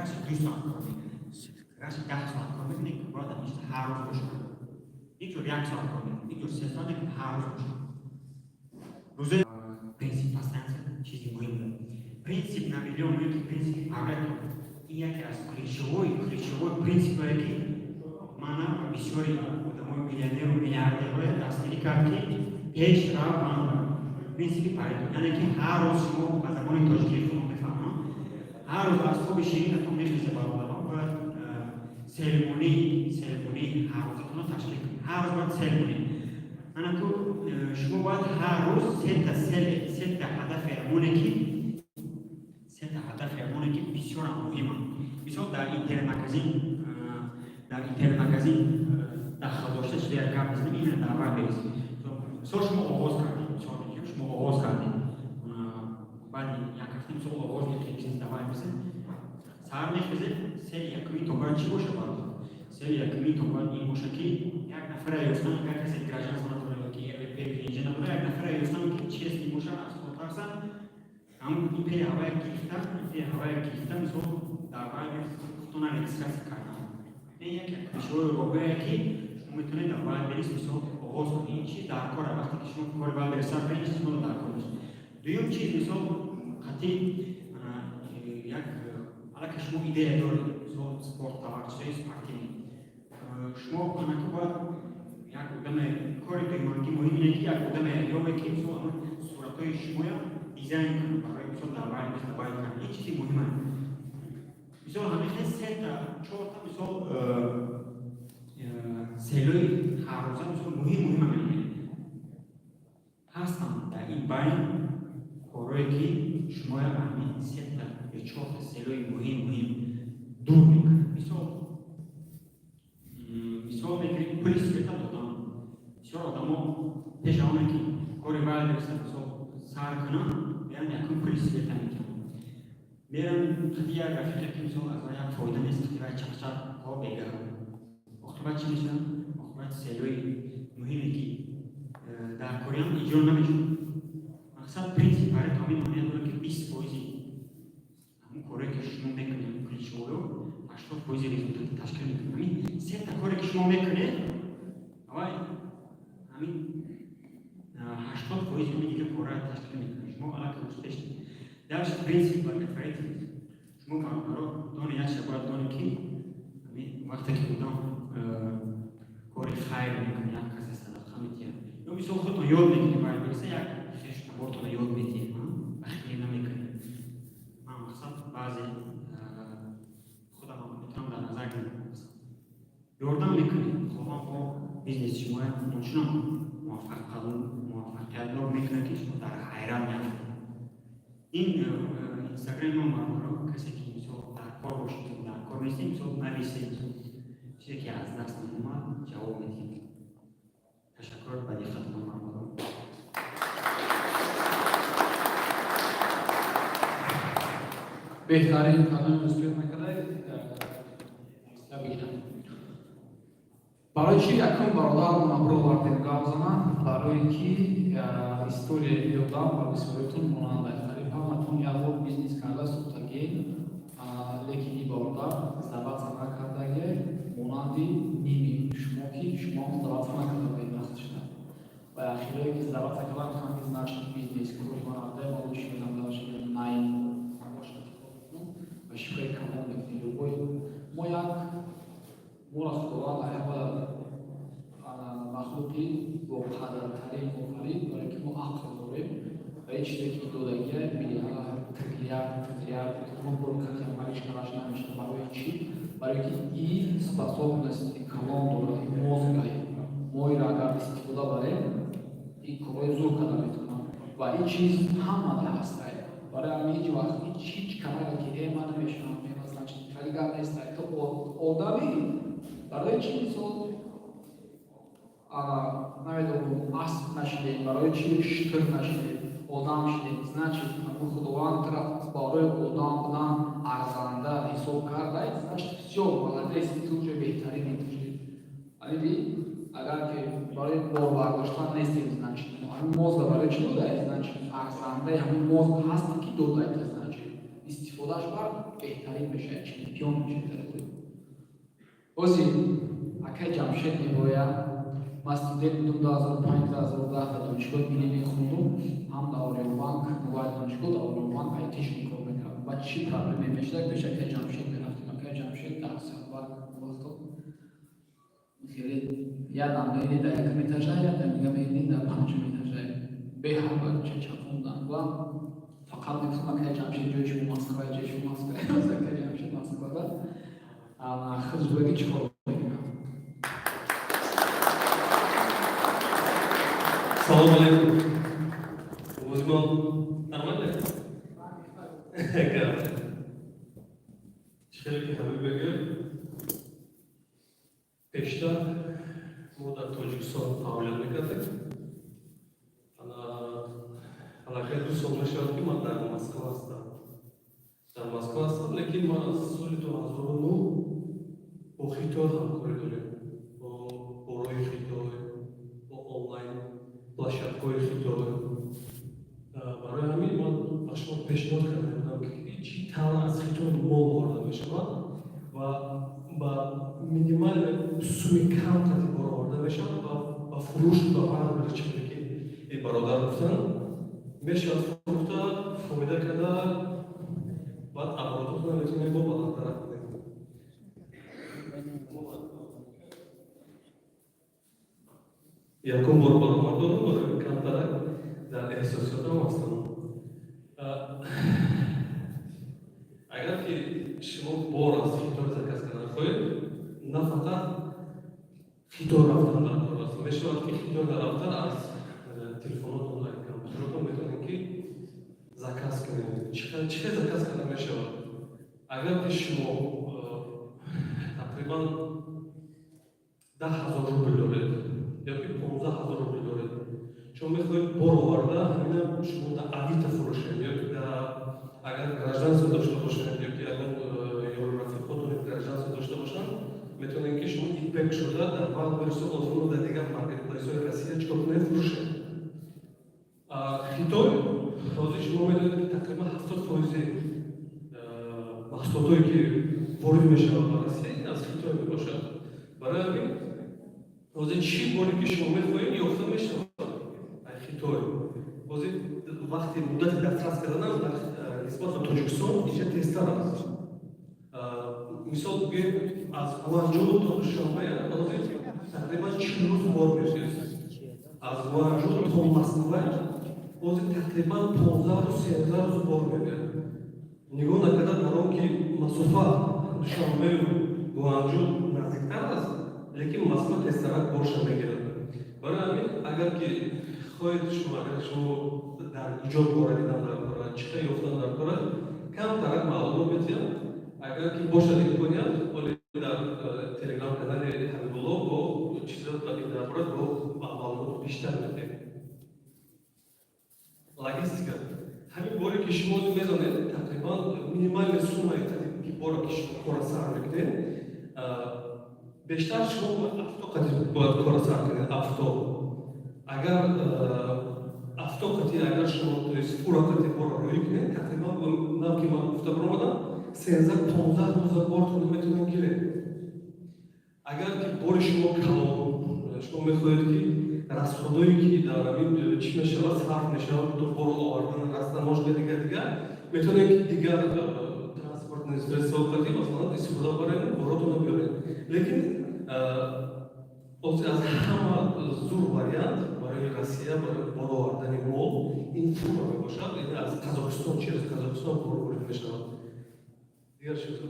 Агарчи 2 соат кор мекунед, агарчи 10 соат кор мекунед, бояд ҳамин чиз ҳар рӯз бошад. Як ҷор 1 соат кор мекунед, як ҷор 3 соат, лекин ҳар рӯз бошад. Рӯзаи принсип постоянства чизи муҳим. Принцип на миллион ё ки принсипи Парето, ин яке аз ключевой принсипое, ки мана бисёри одамои миллионеру миллиардерҳое дастгирӣ кард, ки пеш раванд. Принсипи Парето, яъне ки ҳар рӯз шумо, ба забони тоҷикии худо мефаҳмам, ҳар рӯз аз хоби ширинатон мехеза, бародарон, бояд целмонии ҳаррӯзатонро ташкил кунед. Ҳар рӯз бояд цель монед. Анаку шумо бояд ҳар рӯз сета цель, сета ҳадафе моне, ки сета ҳадафе моне, ки бисёрам муҳиманд. Мисол, дар интернет-магазин дахл дошта чизе як гап мезанем, ина дар Вайлдберриз. Мисол, шумо оғоз кардед, мисол мегӯем, шумо оғоз кардед, баъди як ҳафта, мисол, оғоз мекунед бизнес дар Вайлдберриз. Саҳар мехезед, цели якумитон бояд чӣ боша, бародар? Цели якумитон бояд ин боша, ки як нафара ёфтан, агар касе гражданство надорад ё ки РВП, ВНЖ надорад, як нафара ёфтан, ки честный боша, аз худ тарсад, ҳамн ИП ҳавая гирифта, ИП ҳавая гирифта, мисол, дар Вайлдберриз худтона регистрация кардан. Ин яке ключевой роҳое, ки шумо метавонед дар Вайлдберриз, мисол, оғоз кунед. Ин чиз дар кора. Вақте ки шумо кори Вайлдберриз сар кунед, ин чиз шуморо дар кор мешавад. Дуюм чиз, мисол, қатъи як аллакай шумо идея доред, мисол, спорт товар, чизои спортивный, шумо анака бояд як одаме, кори дуюманги муҳим ине, ки як одаме ёбе, ки, мисол, ҳамон суратҳои шумоя дизайн кунад барои, мисол, дар Вайлдберриз добавить кардан. Ин чизи муҳим аст. Мисол, ҳамин хел сета, чорта, мисол, целои ҳаррӯза, мисол, муҳим муҳима мемонед. Ҳастанд дар ин байн корое, ки шумоя ҳамин сета ё чорта целои муҳим муҳим дур мекунад. Мисол мегирем, пули света додан. Бисёр одамо пеш аз оне ки кори Вайлдберриса, мисол, сар кунанд, меран якум пули света метиҳанд, меран қади як рафиқе, ки, мисол, аз як фоида нест, қади вай чақчақ то бегаҳ. Оқибат чӣ мешавад? Оқибат целои муҳиме, ки дар кориам иҷро намешавад. Мақсад, принсип Парето ҳамин маъния дорад, ки 20 фоизи ҳамон корое, ки шумо мекунед, ключевоё, 80 фоизи результати ташкил мекунад. Ҳамин сета коре, ки шумо мекунед, авай ҳамин 80 фоизи ҳамин дигар корро ташкил мекунад. Шумо аллакай успешный. Дальше, принцип благотворительность. Шумо, бародаро, доне, як чиза бояд донед, ки ҳамин вақте ки одам кори хайр мекунад, як касе садақа метиҳад ё, мисол, худтон ёд мекунед Вайлдберриса, як хештабортона ёд метиҳед, бахилӣ намекунед. Ман, мақсад, баъзе худам метавонам дар назар гирам, ёрдам мекунед, хоҳам бо бизнеси шумоя ончунон муваффақиятнок мекунад, ки шумо дар ҳайрат меафтед. Ин инстаграми ман, бародаро, касе ки, мисол, дар кор бошед, дар кор нестем, мисол, нависед. Чизе ки аз даст омад, ҷавоб медиҳем. Ташаккур ба диққататон, бародарон. Беҳтарин, кадоми успех накардай бигирам. Барои чӣ якум бародармона бировардем гап занам? Барое ки историяи ёдам ба бисёриятон монанда. Қариб ҳаматон як бор бизнес карда сӯхтагӣ, лекин ин бародар сдаваться накардаге, монанди ними шумо, ки шумо сдаваться накарда ба ин вақт шуда. Ва ахирое, ки сдаваться кардан, гуфтанд, ки значит, бизнес кори ман дай, ма лучше медам дальше найм ва шифраи калон мекунем. Любой мо як моро Худованд ҳама махлуқи боқадртарин офарид, барое ки мо ақл дорем ва ин чизе, ки додагия, миллиард, триллиард, триллиард мо бор кати амалиш караш намешавад. Барои чӣ? Барое ки ин способности калон дорад, ин мозгай мо инро агар истифода барем, ин корҳои зур карда метавонам ва ин чиз ҳамада ҳастай. Барои ҳамин ҳеҷ вақт ҳеҷ канага, ки э, ман намешавам, значит, хеле гап нестай. То одами барои чӣ, мисол, намедонам, асп нашидем, барои чӣ шутур нашидем, одам шидем? Значит, ҳамун Худованд тараф барои одам будан арзанда ҳисоб карда, значит, всё, молодец, ту уже беҳтарини, ту аниди. Агар ки барои бор бардоштан нестем, значит, ҳамин мозга барои чӣ додай? Значит, арзандаи ҳамин мозг ҳасте, ки додай, значит. Истифодааш бар беҳтарин мешавад, чемпион мешавад. Бози акай Ҷамшед мебояд. Ман студент будум 2005, 2010, дар донишгоҳи миллӣ мехондум, ҳам дар Ориёнбанк, мобайл донишгоҳ, дар Ориёнбанк айтишник кор мекардам. Баъд чӣ проблеме мешуда, пеш акай Ҷамшед мерафтем. Акай Ҷамшед дар Сарбарг вақто хеле ядам меиди дар якум этажа, ядам дига меиди дар панҷум этажа. Беҳад чапондан ва фақат мегуфтам: «Акай Ҷамшед, ҷои шумо Москва, ҷои шумо Москва». Акай Ҷамшед Москвада худ зураги чӣ кор мекунад? Салом алейкум. Озимон нормально? Гап. Хеле ки ҳабиб мегӯяд, пештар мо дар Тоҷикистон фаъолият мекардем. Аллакай 2 сол мешавад, ки ман дар Москва ҳастам. Дар Москва ҳастам, лекин ман аз соли 2009 бо Хитой ҳамкорӣ дорем. Бо борои Хитой, бо онлайн площадкаҳои Хитой. Барои ҳамин ман ба шумо пешниҳод карда будам, ки чӣ тавр аз Хитой мол оварда мешавад ва ба минимальный суми кам қати бор оварда мешавад ва ба фурӯш ба Вайлдберриз, чизе ки ин бародар гуфтанд, мешавад фурӯхта, фоида карда, баъд оборототона метавонем бо баландтар кунем. Якум бор баромад дорам, барои камтарак дар эҳсосиётам ҳастам. Агар ки шумо бор аз Хитой заказ кардан хоҳед, на фақат Хитой рафтан дар кор аст. Мешавад, ки Хитой нарафта, аз телефонотон, компютеротон метавонед, ки заказ кунед. Чӣ хел заказ карда мешавад? Агар ки шумо тақрибан 10 000 рубл доред ёки 15 000 рубл доред, шумо мехоҳед бор оварда, ҳамина шумо дар Авито фурӯшед ёки агар гражданство дошта бошед ёки ягон ёру рафиқотон гражданство дошта бошанд, метавонед, ки шумо ИП шуда дар Вайлдберрису Озону, дар дигар маркетплейсҳои Россия чикор кунед? Фурӯшед. Хитой ҳозир шумо медонед, ки тақрибан 70 фоизи маҳсулотое, ки ворид мешавад ба Россия, ин аз Хитой мебошад. Барои ҳамин ҳозир чӣ боре ки шумо мехоҳед, ёфта мешавад Хитой. Ҳозир вақти муддати дастрас карданам нисбат ба Тоҷикистон инҷа тезтар аст. Мисол бигӯем, аз Гуанҷоу то Душанбе ҳозир тақрибан 40 рӯз бор мешавад. Аз Гуанҷоу то Москва ҳозир тақрибан 15 рӯз, 13 рӯз бор мебиёд. Нигоҳ накарда дар он ки масофа Душанбею Гуанҷоу наздиктар аст, лекин Москва тезтарак борша мегирад. Барои ҳамин, агар ки хоҳед шумо, агар шумо дар куҷо бора дидан дар кора, чӣ хел ёфтан дар кора, камтарак маълумот метиҳам. Агар ки бошад имконият, оли дар телеграм канали Ҳабибулло бо чизо дар бора бо маълумот бештар метиҳем. Логистика. Ҳамин боре ки шумо мезанед, тақрибан минимальный суммаи ки бора ки шумо кора сар мекунед, бештар шумо авто қати бояд кора сар кунед. Авто, агар авто қати, агар шумо, то есть фура қати бора рӯӣ кунед, тақрибан нав ки ман гуфта баромадам, 13-15 рӯза бортонро метавонед гиред. Агар ки бори шумо калон, шумо мехоҳед, ки расходое ки дар ҳамин чӣ мешавад, сарф мешавад, то бор овардан, растаможка, дигар дигар, метавонед, ки дигар транспортный средство қати масалан истифода баред, боротонро биёред. Лекин аз ҳама зур вариант барои Россия, барои бор овардани мол, ин фура мебошад. Ин аз Қазоқистон, через Қазоқистон бор ворид мешавад. Дигар чизо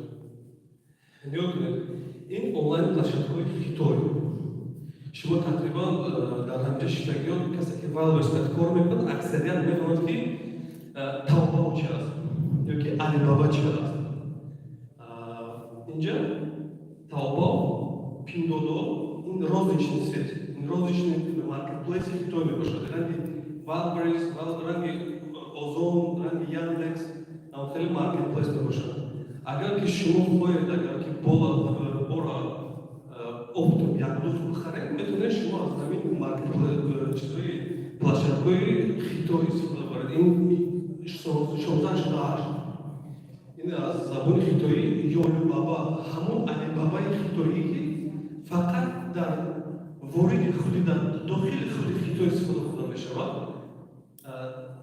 нигоҳ кунед: ин онлайн площадкаҳои Хитой. Шумо тақрибан дар ҳамҷа шиштагиён, касе ки Вайлдберриз кор мекунад, аксарият медонад, ки Таобао чи аст ёки Алибаба чи аст. Инҷа Таобао, Пиндодо — ин розничный сеть, ин розничный маркетплейси Хитой мебошад, ранги Вайлдберриз, ранги Озон, ранги Яндекс, хеле маркетплейс мебошад. Агар ки шумо хоҳед, агар ки бора оптом як лутф бихаред, метавонед шумо аз ҳамин маркет, чизҳои площадкаҳои Хитой истифода баред. Ин 16 68. Ин аз забони хитоӣ Ёлубаба, ҳамон Алибабаи хитоӣ, ки фақат дар вориди худи, дар дохили худи Хитой истифода бурда мешавад.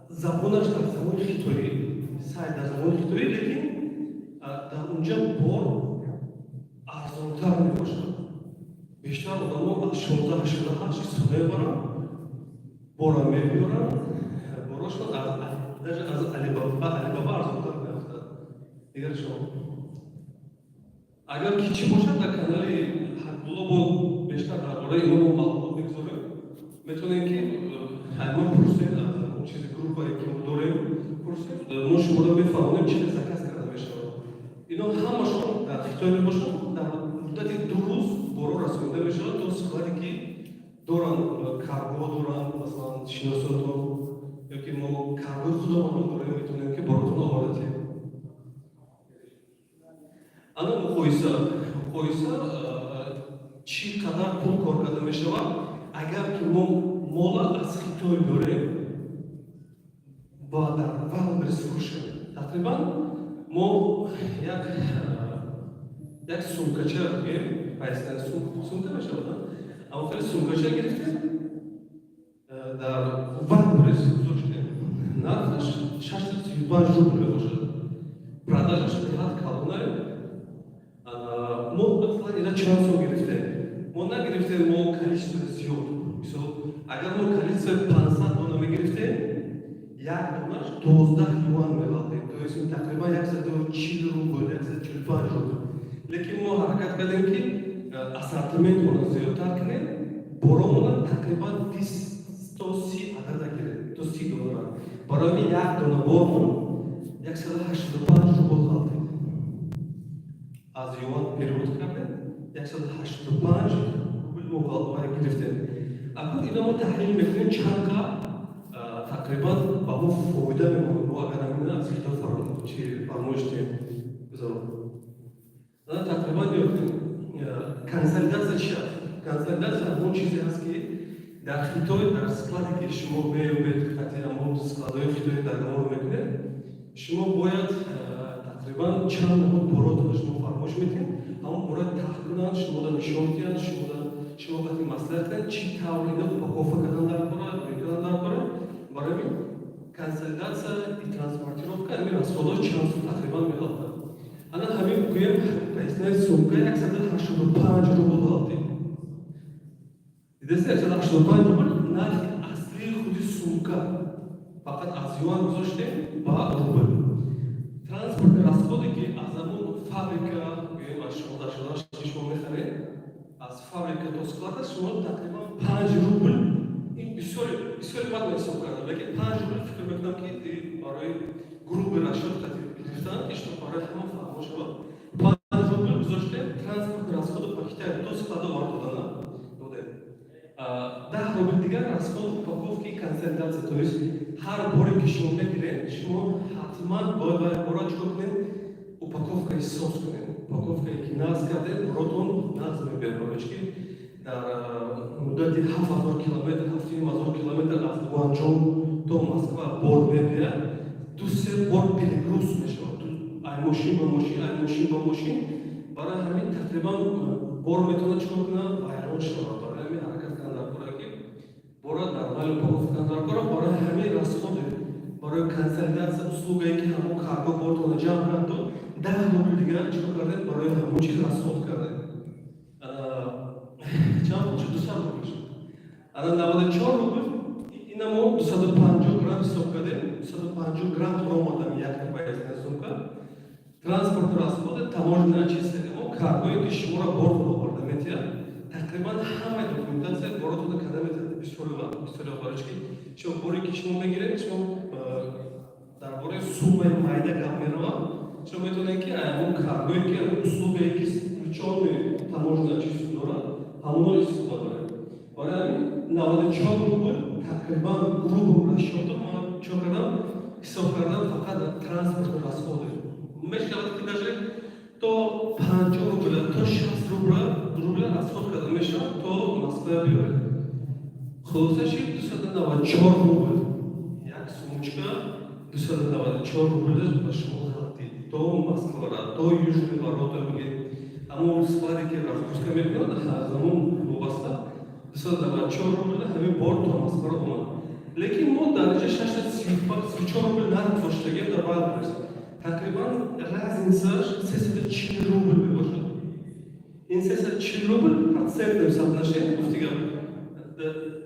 Забонаш дар забони хитоӣ, сайт дар забони хитоӣ, лекин дар унҷа бор арзонтар мебошад. Бештар одамо аз 1688 истифода мебаранд, бора мебиёранд, борошон даже аз Алибаба арзонтар меафтад. Дигар шумо агар ки чӣ бошад, дар канали Ҳабибулло бо бештар дар бораи ино мо маълумот мегузорем. Метавонем ки ҳатман пурсед, аз он чизи группае ки мо дорем пурсед, мо шуморо мефаҳмонем, чӣ хел заказ карда мешавад. Ино ҳамашон дар Хитой мебошанд. Дар муддати 2 рӯз боро расонида мешавад то складе, ки доранд, карго доранд, масалан, шиносотон ёки мо каргои худомон дорем, метавонем, ки боротон оварда тиҳем. Ана муқоиса, чӣ қадар пул кор карда мешавад, агар ки мо мола аз Хитой биёрем ва дар Вайлдберриз фурӯшем. Тақрибан мо як сумкача гӯем, поясная сумка мешавад, аммо хеле сумкача гирифтем, дар Вайлдберриз гузоштем, нархаш 635 рубл мебошад. Продажаш беҳад калонае. Мо аслан ина чанд сом гирифтем? Мо нагирифтем мо количество зиёд. Мисол, агар мо количество 500 дона мегирифтем, як донаш 12 юан меғалтем, то есть тақрибан 140 рубл, 145 рубл. Лекин мо ҳаракат кардем, ки ассортиментмонро зиёдтар кунем, боромона тақрибан 20 то 30 адада гирем, то 30 донара. Барои ҳамин як дона бормон 185 рубл ғалтид. Аз юан перевод кардем, 185 рубл мо гирифтем. Акнун ина мо таҳлил мекунем, чанд қа тақрибан ба мо фоида мемонад, мо агар ҳамина аз Хитой фармоиш диҳем. Гузарон. Тақрибан консолидатсия чи аст? Консолидатсия ҳамон чизе аст, ки дар Хитой, дар складе, ки шумо меёбед, қати ҳамон складҳои Хитой договор мекунед, шумо бояд тақрибан чанд намуд боротро шумо фармоиш медиҳед, ҳамон бора таҳ кунанд, шумода нишон диҳанд, шумо қати маслиҳат кунанд, чӣ тавр ина упаковка кардан дар кора, кардан дар кора. Барои ҳамин консолидатсия и транспортировка, ҳамин расходҳо чанд сум тақрибан меғалтад. Ана ҳамин гӯем, поясная сумка 185 рубл ғалтид. Дидест, 185 рубл нархи аслии худи сумка, фақат аз юан гузоштем ба рубл. Транспортные расходы, ки аз ҳамон фабрика, гӯем, аз шумо дар шуда шумо мехаред, аз фабрика то склада шумо тақрибан 5 рубл. Ин бисёри бисёри бад ҳисоб кардам, лекин 5 рубл фикр мекунам, ки барои грубый расчет гирифтан, ки шумо барои ҳама фаҳмо шавад, 5 рубл гузоштем транспортные расходы по Китаю то склада овард додана додем. 10 рубл дигар расход упаковки, консолидация. То есть ҳар боре, ки шумо мегиред, шумо ҳатман бояд бора чикор кунед? Упаковкаи соз кунед. Упаковкае, ки нағз кардед, боротон нағз мебиёд. Барои чи ки дар муддати 7000 километр, 7500 километр аз Гуанчжоу то Москва бор мебиёд, ду се бор перегруз мешавад, ай мошин ба мошин, ай мошин ба мошин. Барои ҳамин тақрибан бор метавонад чикор кунад? Вайрон шавад. Барои ҳамин ҳаракат кардан дар кора, ки бора нормально упаковка кардан дар кора. Барои ҳамин расходы барои консолидатсия, услугае, ки ҳамон карго бортона ҷамъ кард, дод, 10 рубл дигар чикор кардем? Барои ҳамон чиз расход кардем. Чанд пул шуд? 200 рубл шуд. Ана 94 рубл. Ина мо 250 грамм ҳисоб кардем, 250 грамм омадам як поясная сумка. Транспорт расходы, таможенное отчисление, мо каргое, ки шуморо бортон оварда метиҳад, тақрибан ҳамаи документатсия боротона карда метиҳад. Бисёри вақт, бисёри барои чи ки шумо боре, ки шумо мегиред, шумо дар бораи суммаи майда гап меравад, шумо метавонед, ки ҳамон каргое, ки ҳамон услугае, ки включённый таможенное отчисление дорад, ҳамонро истифода баред. Барои ҳамин 94 рубл тақрибан грубо расчётом ман чо кардам, ҳисоб кардам, фақат транспорт расходы мешавад, ки даже то 50 рубля, то 60 рубля расход карда мешавад, то Москва биёред. Хулоса ши 294 рубл, як сумочка 294 рубля ба шумо ғалтид. То Москвара, то Южный ворота бигем, ҳамон складе ки разгрузка мекунад, аз ҳамон вобаста 294 рубл ҳамин бор то Москвара омад. Лекин мо дар инҷа 634 рубл нарх доштагем дар Вайлдберриз. Тақрибан разницаш 340 рубл мебошад. Ин 340 рубл процентном соотношении гуфтигам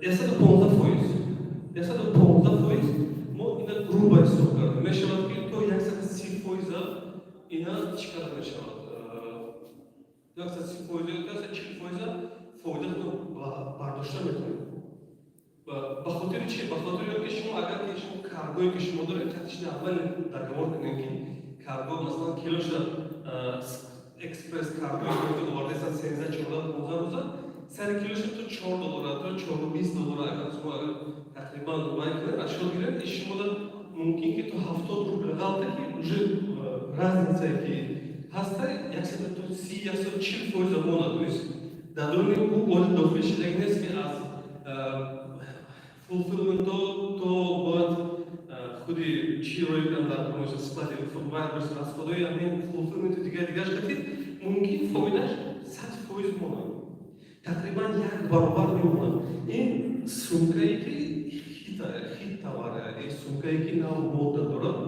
115%, 115%. Мо ина грубо ҳисоб кардем, мешавад, ки то 130 фоиза ина чӣ карда мешавад, 130 фоиза, 140 фоиза фоидаро бардошта метавонед. Ба хотири чи? Ба хотири он ки шумо, агар ки шумо каргое ки шумо доред, қатишни аввал договор кунед, ки карго, масалан, килоша экспресс каргое ки овардаесан, 13, 14, 15 рӯза, сари килоша то 4 доллара, то 4,20 доллара, агар шумо агар тақрибан вай кунед, расчёт гиред, и шумода мумкин ки то 70 рубл ғалта, ки уже разницае ки ҳаста, 130, 140 фоиза монад. То есть дар дуруни ӯ оли дохил шидаги нест, ки аз fulfillment то бояд худи чӣ рӯй дар склади Вайлдберриз, расходои ҳамин fulfillment дигар дигараш қатӣ мумкин фоидааш 100% монад, тақрибан як баробар мемонад. Ин сумкае ки хит товар, ин сумкае ки нав мода дорад,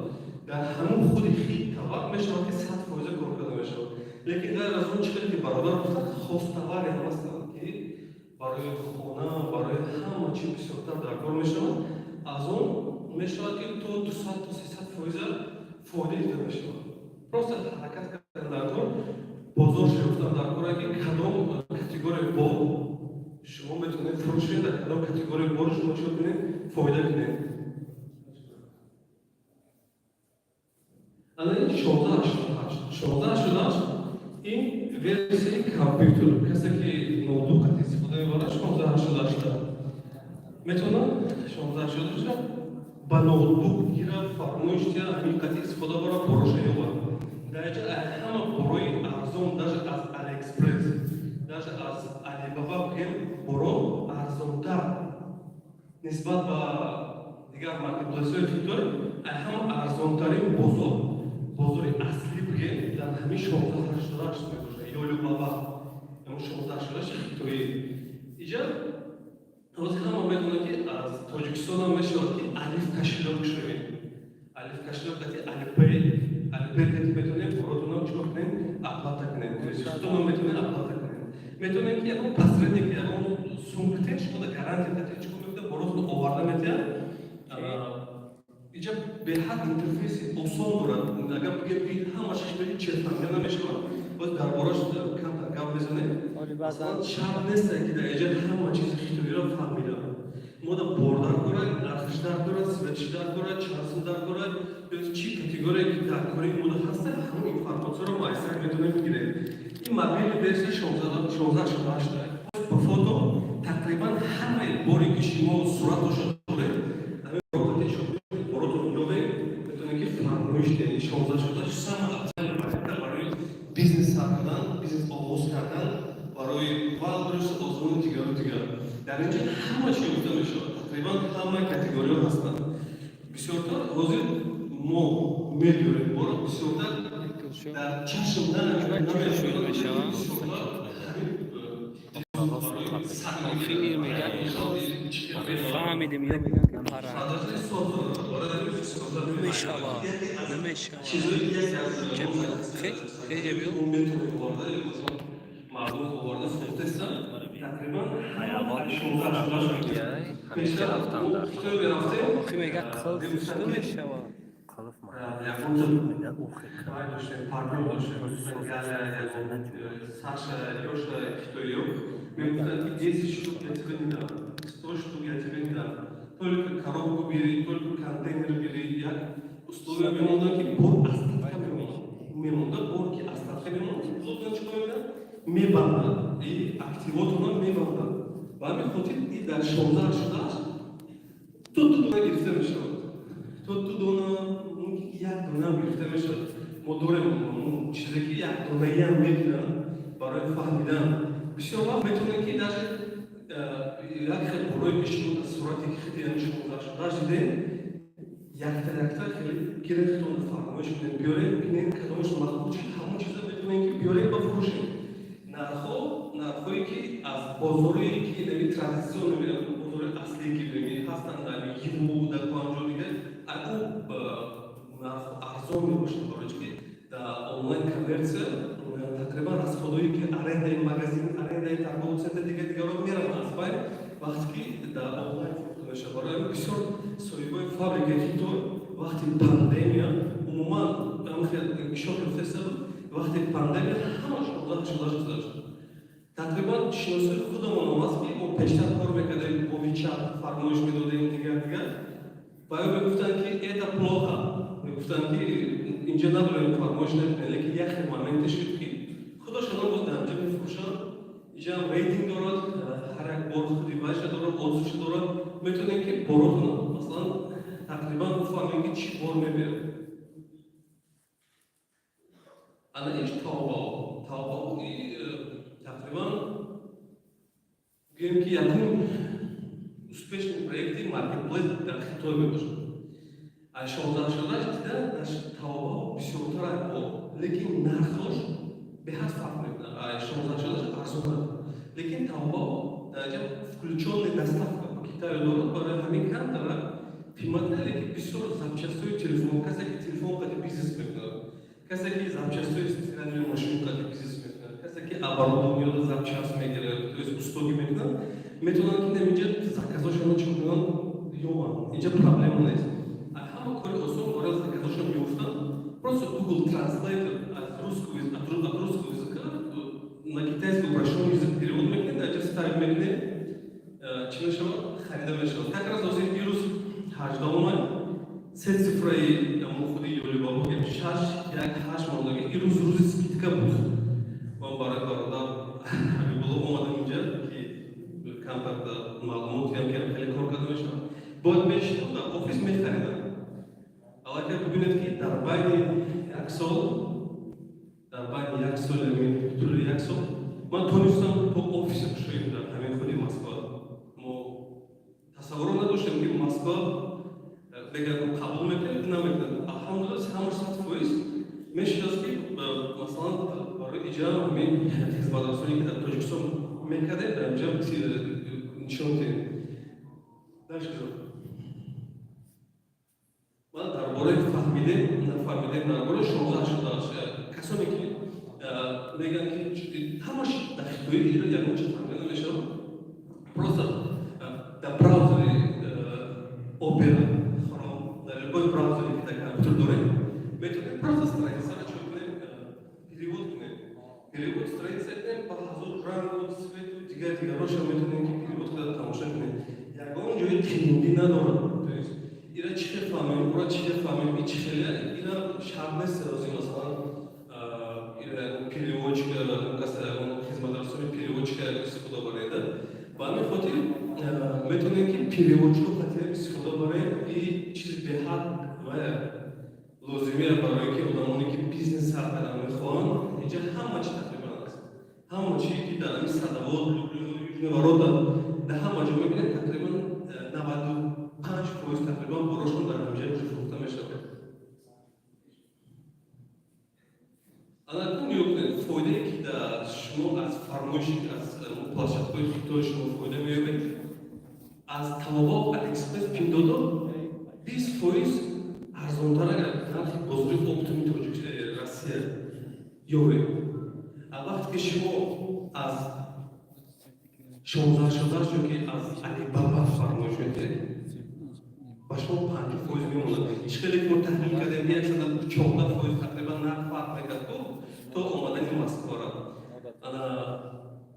дар ҳамон худи хит товар мешавад, ки 100 фоиза кор карда мешавад. Лекин ғайр аз он, чӣ ки бародар гуфтанд, хозтоваре ҳастанд, ки барои хона, барои ҳама чӣ бисёртар дар кор мешавад. Аз он мешавад, ки то 200, то 300 фоиза фоида дида мешавад. Просто ҳаракат кардан дар кор, бозор шуфтан дар кор, ки кадом категория бор шумо метавонед фурӯшед, дар кадом категория бор шумо чӣ кунед, фоида кунед. Ана ин 1688, 1688 ин версияи компютер. Касе ки ноутбук истифода мебарад, 1688 метавонад 1688 ба ноутбук гирад, фармоиш диҳад, ҳамин қати истифода барад, бороша ёбад. Дар инҷа ҳама борои арзон, даже аз Алиэкспресс, даже аз Алибаба бигем, боро арзонтар нисбат ба дигар маркетплейсҳои Хитой. Ҳама арзонтарин бозор, бозори аслӣ бигем, дар ҳамин 1688 мебошад. Ёлюбаба, ҳамон 1688 хитоӣ. Иҷа ҳозир ҳама медонад, ки аз Тоҷикистон ҳам мешавад, ки Алиф кошелёк кушоед. Алиф кошелёк қати Алипэй, Алипэй қати метавонед боротонам чикор кунед, оплата кунед. То есть худтонам метавонед оплата кунед, метавонед, ки ягон посредник, ягон сумкте шумо гарантия қати чикор мекунад, боротон оварда метиҳад. Иҷа беҳад интерфейси осон дорад. Агар бигем, ки ҳамаш хеле чефамия намешавад, боз дар бораш камтар гап мезанем. Масалан, шарт нест, ки дар иҷа ҳама чизи хитоиро фаҳмида. Мо да бор дар кора, нархиш дар кора, цветш дар кора, чанд дар кора, чӣ категория ки дар кори мода ҳаста, ҳамон информатсияро мо айсак метавонем бигирем. Ин мобильный версия 1688. Ба фото тақрибан ҳамаи боре ки шумо суратошо доред, ҳамин боротон ёбед, метавонед, ки фармоиш диҳед. 1688 самая оптимальный вариант барои бизнес сар кардан, бизнес оғоз кардан, барои Вайлдберриз, Озону дигару дигар. Дар инҷа ҳама чи ёфта мешавад, тақрибан ҳама категориҳо ҳастанд. Бисёртар ҳозир мо мебиёрем бора, бисёртар дар чашм мешавад. Охир мегӯяд, фаҳмидем, ё мегӯянд, ки пара намешавад, намешавад. Че биё, хе биё. Мардум оварда фурӯхтестанд тақрибан. Ҳамеша рафтам дар Охир мегӯяд, қилф намешавад. Қилф. Партнёр доштем, Саша, Леша, хитоиё, мегуфтанд, ки 10 штук я тебе не дам, 100 штук я тебе не дам, только коробку бери, только контейнер бери. Як условия мемонданд, ки бор остатка мемонда, бор ки остатка мемонд, пулотон чӣ кор мекунад, мебандад и активотонам мебандад. Ба ҳамин хотир и дар 1688 то ду дона гирифта мешавад, то ду дона, мумкин ки як донаам гирифта мешавад. Мо дорем чизе, ки як донаиам мегиранд барои фаҳмидан. Бисёр вақт метавонем, ки даже як хел борое, ки шумо дар сурати ки хити 1688 дидем. Якта якта хеле гирефтон, фармоиш кунед, биёред, бинед, кадомаш мақбул шуд, ҳамон чиза метавонед, ки биёред ва фурӯшед. Нархҳо, нархҳое, ки аз бозорие, ки нави традиционно, бозори аслие, ки ҳастанд дар Йиву, дар Гуанҷо, дигар ӯ нархҳо арзон мебошад, барои ки дар онлайн коммерция тақрибан расходое, ки арендаи магазин, арендаи торговый центр, дигар дигарро мераванд аз байн, вақте ки дар онлайн фурӯхта мешавад. Барои ҳамин бисёр соҳибои фабрикаи Хитой вақти пандемия умуман инкишоф ёфтаиста буд. Вақти пандемия ҳама 16 88 гузашт. Тақрибан шиносои худамон омаст, ки мо пештар кор мекардем, бо WeChat фармоиш медодем, дигар дигар. Ва ё мегуфтанд, ки это плохо, мегуфтанд, ки инҷа надорем, фармоиш накунем. Лекин як хел моменте шуд, ки худошон боз дар инҷа мефурӯшанд. Инҷа рейтинг дорад, ҳар як бор худи вайша дорад, отзывша дорад. Метавонем, ки боротона, масалан, тақрибан бифаҳмем, ки чӣ бор мебиёд. Ана иш Таобао. Таобао тақрибан гӯем, ки якум успешный проекти маркетплейс дар Хитой мебошад. Аз 16 шудаш дида Таобао бисёртар бо, лекин нархош беҳад фарқ мекунад. Аз 16 шудаш арзонтар, лекин Таобао дар инҷа включённый доставка по Китаю дорад, барои ҳамин камтара қимат. Лекин бисёр запчастҳои телефон, касе ки телефон қади бизнес мекунад, касе ки запчастҳои стиральный машин қади бизнес мекунад, касе ки оборудованиёро запчасть мегирад, то есть услуги мекунад, метавонанд, ки инҷа заказошонро чӣ кунанд, ёбанд. Инҷа проблема нест. Ҳама кори осон барои заказошон ёфтан. Просто Google Translator от русского языка на китайский упрощенный язык перевод мекунед, дар инҷа ставить мекунед, чӣ мешавад, харида мешавад. Как раз ҳозир вирус 18-май се цифраи мо худи Алибаба 618 мондаги. Ирӯз рӯзи скидка буд. Ман барои бародар Ҳабибулло омадам инҷа, ки камтар маълумот ям, ки хеле кор карда мешавад. Бояд мешидам, дар офис мехаридам. Аллакай бибинед, ки дар байни як сол, дар байни як сол, тӯли як сол ман тонистам то офисе кушоем дар ҳамин худи Москва. Мо тасаввур надоштем, ки Москва мегӯяд, қабул мекунад, намекунад. Алҳамдулилла, ҳамаш 100% мешудааст, ки масалан барои иҷра ҳамин хизматрасоне, ки дар Тоҷикистон мекардем, дар инҷа нишон диҳем. Дальше. Ман дар бораи фаҳмидем, нафаҳмидем, дар бораи 16 шудааст. Касоне ки мегӯянд, ки ҳамаш дар хитои ира ягон чиз фаҳмида намешавад, просто дар браузери Опера, Хром, дар любой браузере, ки дар компютер дорем, метавонем просто страницаро чӣ кунем, перевод кунем, перевод страница кунем, ба ҳазор рангу цвету дигар дигароша метавонем, ки перевод карда тамоша кунем. Ягон ҷои қиинӣ надорад. То есть ира чӣ хел фаҳмем, ура чӣ хел фаҳмем, и чӣ хеле ира шарт нест. Рози масалан ира переводчика, каса хизматрасони переводчика истифода баред. Ба ҳамин хотир метавонем, ки переводчико қатъиян истифода барем. И чиз беҳад ва лозимия барое ки одамоне, ки бизнес сар кардан мехоҳанд. Инҷа ҳама чи тақрибан аст, ҳама чи ки дар ҳамин Садовод, Южный ворота, дар ҳама ҷо мебинед, тақрибан 95% тақрибан борошон дар ҳамҷа фурӯхта мешавад. Анакун нигоҳ кунед, фоидае, ки дар шумо аз фармоиши аз площадкаҳои Хитой шумо фоида меёбед. Аз Таобао, Алиэкспресс, Пиндодо 20% арзонтар агар нархи бозори оптоми Тоҷик Россия ёбед. А вақте ки шумо аз 16 шудаш ё ки аз Алибаба фармоиш мекунед, ба шумо 50% мемонад. Чӣ хеле ки мо таҳлил кардем, 114% тақрибан нарх фарқ мекард то омадани Москвара. Ана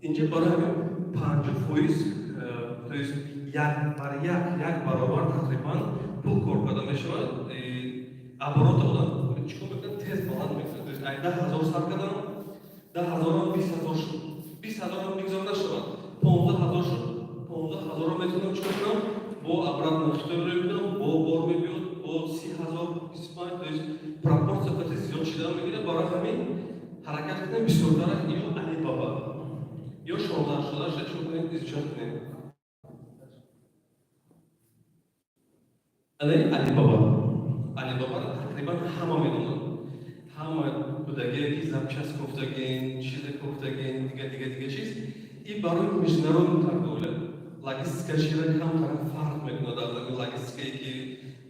инҷа барои ҳамин 50%, то есть як бар як, як баробар тақрибан пул кор карда мешавад. Оборота одам чӣ кор мекунад? Тез баланд мекунад. То есть ай 10 000 сар кардам, 10 000-ам 20 000 шуд, 20 000-ам бигзор нашавад, 15 000 шуд. 15 000-ро метавонам чӣ кор кунам? Бо обратно Хитой рӯй кунам, бо бор мебиёд, бо 30 000, 25. То есть пропорция қати зиёд шидан мегирад. Барои ҳамин ҳаракат кунем бисёртара ё Алибаба, ё 16 шудаша чӣ кунем, изучать кунем. Анаи Алибаба. Алибабаро тақрибан ҳама медонанд. Ҳама будагие, ки запчасть кофтагин, чизе кофтагин, дига, дига, дига чиз. И барои международный торговля логистика чира камтар фарқ мекунад аз ами логистикае, ки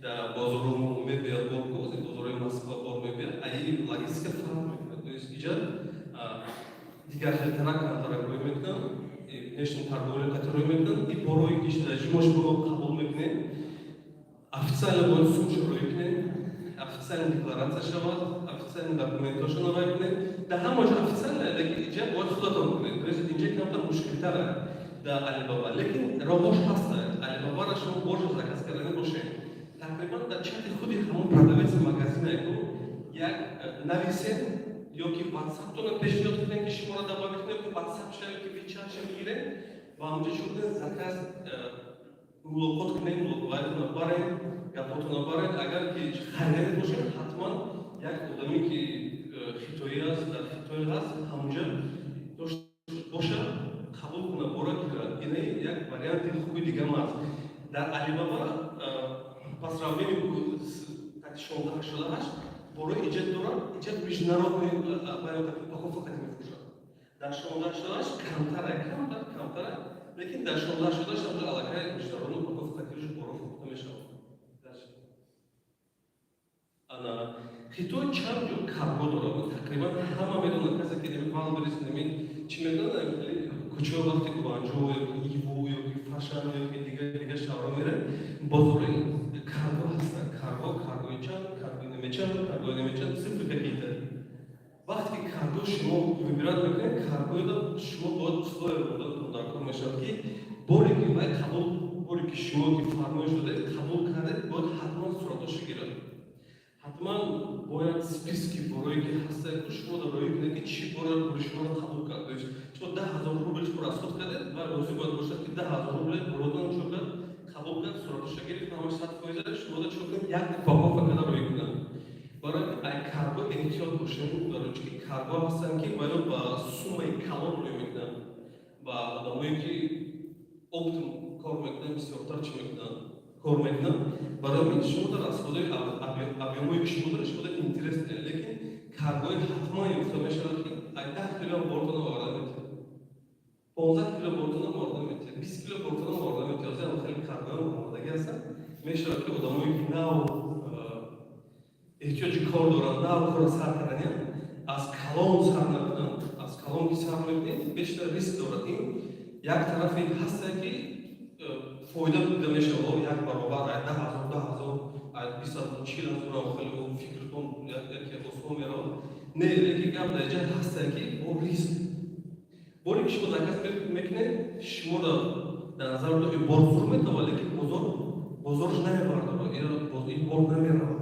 дар бозору мебиёд бор, бозорҳои Москва бор мебиёд, аи логистика фарқ мекунад. То есть иҷа дигар хелтара камтара рӯй мекунанд, внешний торговля қатӣ рӯй мекунанд. И борое ки шумо қабул мекунед, официально бояд сумшо рӯй кунед, официально декларатсия шавад, официально документошо навай кунед. Дар ҳама ҷо официально, лекин иҷа бояд худатон кунед. То есть инҷа камтар мушкилтара дар Алибаба, лекин роҳош ҳаста. Алибабара шумо боршо заказ кардани бошед, тақрибан дар чати худи ҳамон продавеци магазина ку як нависед ё ки ватсаптона пешниҳод кунед, ки шуморо добавить кунед, ё ки ватсапша ё ки вичатша бигиред ва ҳамҷо чӣ кунед, заказ мулоқот кунед, мулоқотона баред, гапотона баред. Агар ки харидани бошед, ҳатман як одаме, ки хитоӣ аст, дар Хитой ҳаст, ҳамонҷа боша, қабул кунад, бора гирад. Ина як варианти хуби дигам аст дар Алибаба. По сравнению с 1688 борои иҷа дорад, иҷа международный упаковка қати мефурӯшад. Дар 1688 камтара, камтар, камтара, лекин дар 1688 ҳамҷо аллакай международный упаковка қати уже боро фурӯхта мешавад. Ана Хитой чанд ҷо карго дорад, тақрибан ҳама медонад. Касе ки Вайлдберриз неми чӣ медонад, кӯчао вақти Гуанҷо ёки Иву ёки Фашан ёки дигар дигар шаҳрҳо мерад, бозори карго ҳастанд. Карго, каргои чанд, каргои немечанд, каргои немечанд, цифры какие-то. Вақте ки карго шумо выбирать мекунед, каргоида шумо бояд условия будан дар кор мешавад, ки боре ки вай қабул, боре ки шумо ки фармоиш додед, қабул кардед, бояд ҳатман суратошо гирад, ҳатман бояд списки борое ки ҳастад, шумо дар роӣ кунед, ки чӣ бора бори шуморо қабул кард. То есть шумо 10 000 рубл шумо расход кардед ва розӣ бояд бошад, ки 10 000 рубл боротон чо кард, қабул кард, суратоша гирифт, ҳамаш 100%. Шумо да чо кунед, як упаковка карда роӣ кунад. Барои ай карго эҳтиёт бошем, барои чунки карго ҳастанд, ки ваё ба суммаи калон рӯй мекунанд, ба одамое ки оптом кор мекунанд, бисёртар чӣ мекунанд, кор мекунанд. Барои ҳамин шумо дар расходои объёмое ки шумо доред, шумо дар интерес не, лекин каргои ҳатман ёфта мешавад, ки ай 10 кило бортона оварда метиҳад, 15 кило бортона оварда метиҳад, 20 кило бортона оварда метиҳад. Ҳозир ҳам хеле каргоям омодагӣ ҳастанд. Мешавад, ки одамое ки нав эҳтиёҷи кор доранд, нав корро сар карданиям, аз калон сар накунанд. Аз калон ки сар мекунед, бештар риск дорад. Ин як тарафи ҳаста, ки фоида дида мешавад, як баробар, ай 10 000, 10 000, ай 20 000, 40 000, хеле фикртон яке осон меравад. Не, лекин гап дар ҷай ҳаста, ки бо риск. Боре ки шумо заказ мекунед, шуморо дар назар доред, бор зур метавад, лекин бозор бозорш намебардорад, ин бор намеравад.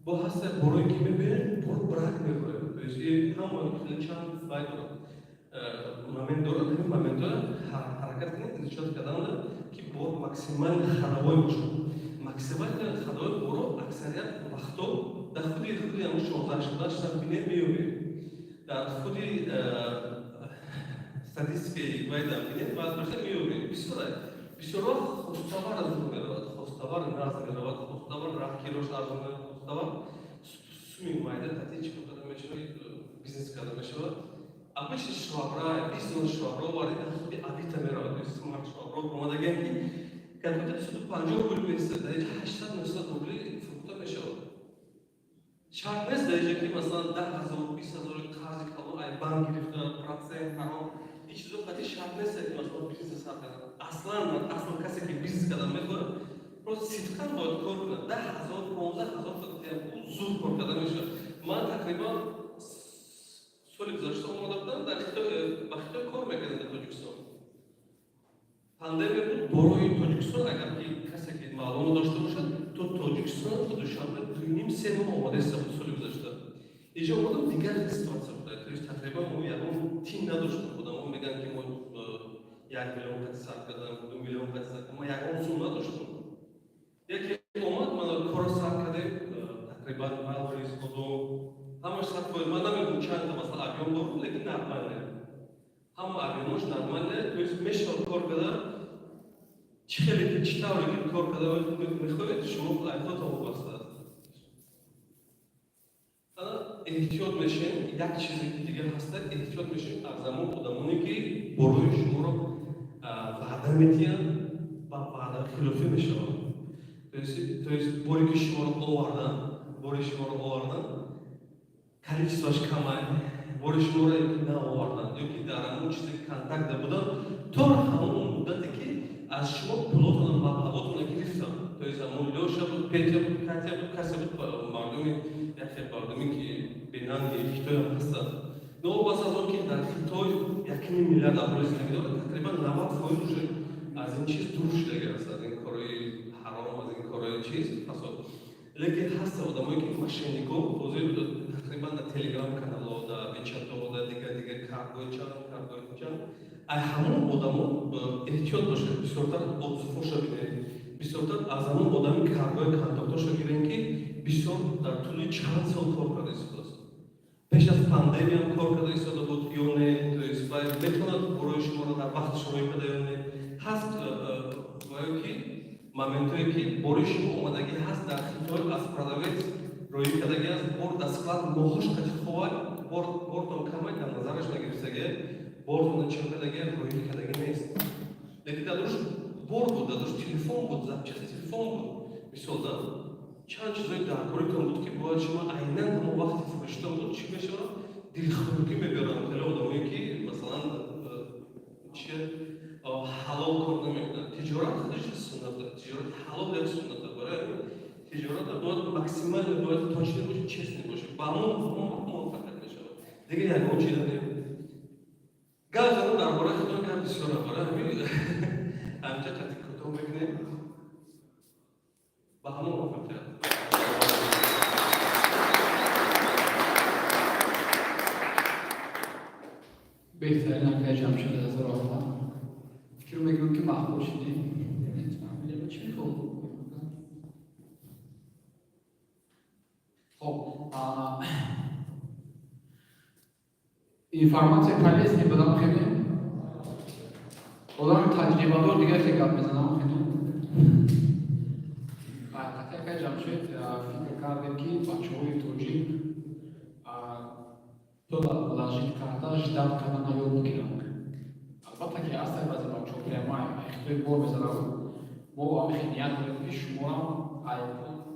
Бо ҳаста борое, ки мебинед, бор брак мехӯрад. То есть ҳама хеле чанд вай дорад, момент дорад. Ҳамин моментҳоро ҳаракат кунед изучать карданда, ки бор максимально ходовой бошад. Максимально ходовой боро аксарият вақто дар худи ҳамн 1688 бинед, меёбед. Дар худи статистикаи вай дар бинед, баъд меёбед. Бисёр бисёр вақт хозтовар зур меравад, хозтовар нағз меравад, хозтовар килош арзон меравад, хозтовар суми майда тати чӣ карда мешавад, бизнес карда мешавад. Обычно швабра, бизнес швабра оварди, дар худи Авито меравад. Смарт швабра омадагиам, ки какой-то 150 рубл места, дар инҷа 800, 900 рубли фурӯхта мешавад. Шарт нест дар инҷа, ки масалан 10 000, 20 000 қарзи калон ай банк гирифта, процент ҳаром, ин чизо қати шарт нест, ки масалан бизнес сар кардан. Аслан аслан касе ки бизнес кардан мехоҳад, просто сидқан бояд кор кунад. 10 000, 15 000 зуд кор карда мешавад. Ман тақрибан соли гузашта омода будам, дар Хитой, ба Хитой кор мекардам. Дар Тоҷикистон пандемия буд. Борои Тоҷикистон, агар ки касе ки маълумот дошта бошад, то Тоҷикистон, то Душанбе 2,5, 3 моҳ омодаиста буд соли гузашта. Инҷо омадам, дигар ситуация буда. То есть тақрибан мо ягон тин надоштем. Одамо мегӯянд, ки мо 1 миллион қати сар кардам, 2 миллион қати сар кардам. Ма ягон сум надоштам. Яке омад, ман корро сар кардем, тақрибан Вайлдберриз, Озон, ҳамаш 100%. Ман намедонам чанда масалан объём дорам, лекин нормально, ҳама объёмош нормально. То есть мешавад кор карда. Чӣ хеле ки, чӣ тавре ки кор карда мехоҳед, шумо айхотон вобаста аст. Эҳтиёт мешем. Як чизе дигар ҳаста: эҳтиёт мешем аз ҳамон одамоне, ки борои шуморо ваъда медиҳанд ва ваъда хилофӣ мешаванд. То есть боре ки шуморо овардан, бори шуморо овардан, количествоаш камай, бори шуморо ёки наовардан, ёки дар ҳамон чизе контактда будан то ҳамон муддате, ки аз шумо пулотона, маблағотона гирифтан. То есть ҳамон Лёша буд, Петя буд, Катя буд, касе буд, мардуми яхе, мардуме ки бенанги Хитоям ҳастанд. Но бас аз он ки дар Хитой 1,5 миллиард аҳолӣ зиндагӣ дорад, тақрибан 90% уже аз ин чиз дур шудагӣ аст, аз ин корои ҳаром, аз ин корои чиз фасод. Лекин ҳаста одамое ки мошеннико. Ҳозир тақрибан дар Телеграм каналҳо, дар вечатҳо, дар дигар дигар каргои чанд, каргои чанд, ай ҳамон одамо эҳтиёт бошед. Бисёртар отзывоша бинед, бисёртар аз ҳамон одами каргои контактоша гирем, ки бисёр дар тӯли чанд сол кор карда истодааст, пеш аз пандемиям кор карда истода буд ё не. То есть вай метавонад борои шуморо дар вақти шумо карда ё не. Ҳаст ваё ки моментое, ки бори шумо омадагӣ ҳаст дар Хитой, аз продавец роӣ кардагӣ аст, бор дар склад моҳош қати ховай, бортон камай, дар назараш нагирифтагӣ, бортона чӣ кардагӣ, роӣ кардагӣ нест. Лекин дар дуруш бор буд, дар дуруш телефон буд, запчасть телефон буд, мисол, да чанд чизои даркоритон буд, ки бояд шумо айнан ҳамон вақти фурӯштон буд. Чӣ мешавад? Дилхунукӣ мебиёранд хеле одамое, ки масалан чи ҳалол кор намекунанд. Тиҷорат худаш суннат, тиҷорати ҳалол як суннат. Барои ҳамин тиҷорат бояд максимально бояд точный бошад, честный бошад, ба ҳамон муваффақият мешавад. Дигар ягон чиза не. Гап задан дар бораи худо гап бисёра. Барои ҳамин ҳамҷа қати кӯтоҳ мекунем. Ба ҳамон муваффақият. Беҳтарин, акай Ҷамшед, азор раҳмат. Фикр мекунам, ки маъқул шудем. Чӣ мехоҳ? Хоб, информация полезный будам хеле. Одами таҷрибадор дигар хеле гап мезанам хеле. Акай Ҷамшед фикр кардем, ки бачаҳои тоҷик то вложить карда, ждать кардана ёд бигиранд. Албатта, ки ҳастанд баъзе бачаҳо, прямо ихтиёри бор мезананд. Мо ҳамин ният дорем, ки шумоам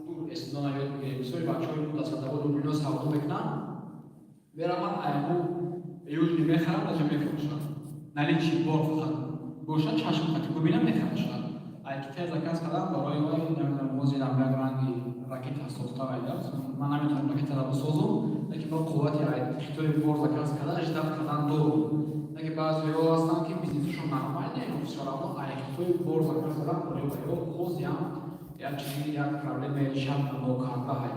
дур эстидона ёд бигирем. Бисёри бачаҳои мо дастадавор рублино савдо мекунанд, мераванд, аяҳу южный мехаранд, аҷа мефурӯшанд. Наличии бор фақат бошад, чашм хати бубинам, мехарашад. Ай Китай заказ кардан барои вай, намедонам, ҳозирам як ранги ракета сохта вайда. Ман наметавонам ракетаро бисозум, лекин бо қуввати Хитои бор заказ кардан, ждать кардан дорум. Лекин баъзеҳо ҳастанд, ки бизнесашон нормальный, но всё равно ай Хитои бор заказ кардан барои вайҳо ҳозиам як чизи, як проблемаи шарт нокарда ҳай.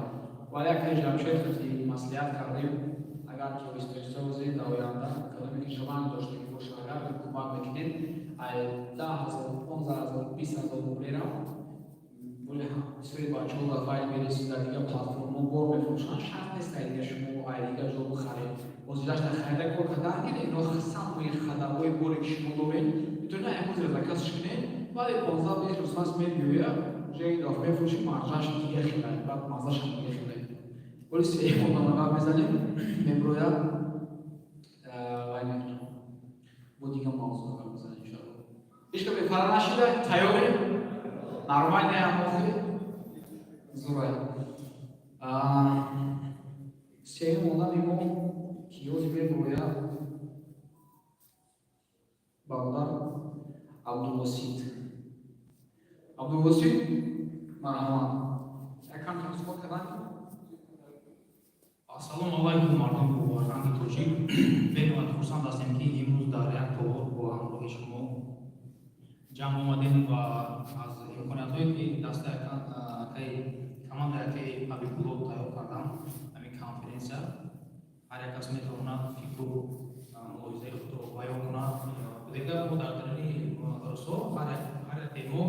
Вале акай Ҷамшед хати маслиҳат кардем, агар ки оҳиста оҳиста ҳозир дар оянда кадоме ки желание доштагӣ бошад, агар кӯмак мекунем, ай 10 000, 15 000, 20 000 рублерам. Боли бисёри бачаҳо дар Вайлдберриз, дар дигар платформаҳо бор мефурӯшанд. Шарт нест ай дигар шумо ай дигар ҷо бихаред. Ҳозираш дар харида кор кардан гиред, ино самои хадавои боре, ки шумо доред, метавонед ай ҳозир заказш кунед, баъди 15-20 рӯз пас мебиёяд, уже ин дафъа мефурӯшед, маржаш дига хелай, баъд маззашам дига хелай. Боли сеюм одама гап мезанем, мебирояд, вай мекунам, бо дигар мавзӯъ гап мезанем, иншоалло. Ҳеч кас бефара нашида, тайёрем, нормальный ам охир зурай. Сеюм одами мо, ки ҳозир мебирояд, бародар Абдувосит. Абдувосит, марҳамат, якам суҳбат кардан. Ассалому алайкум, мардум бо фарҳанги тоҷик. Бениҳоят хурсанд ҳастем, ки имрӯз дар як толор бо ҳамроҳи шумо ҷамъ омадем ва аз имкониятҳое, ки дастаи акаи командаи акаи Ҳабибулло тайёр кардан ҳамин конференсия, ҳар як кас метавонад фикру мулоҳизаи худро баён кунад. Дигар мо дар даруни рӯзҳо ҳар яке мо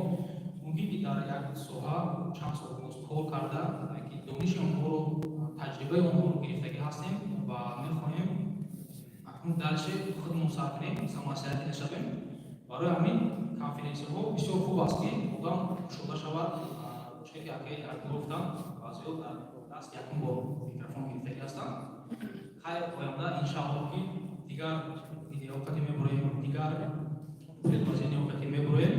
мумкин ки дар як соҳа чанд сол боз кор карда, ки дониши онҳоро, таҷрибаи онҳоро гирифтагӣ ҳастем ва мехоҳем акнун дальше худмон сар кунем, самостоятельно шавем. Барои ҳамин конференсияҳо бисёр хуб аст, ки одам кушода шавад. Чунки акаи Абдулло гуфтанд, баъзеҳо дар даст якум бор микрофон гирифтагӣ ҳастанд. Хайр, оянда иншааллоҳ, ки дигар идеяҳо қати мебуроем, дигар предложениҳо қати мебуроем.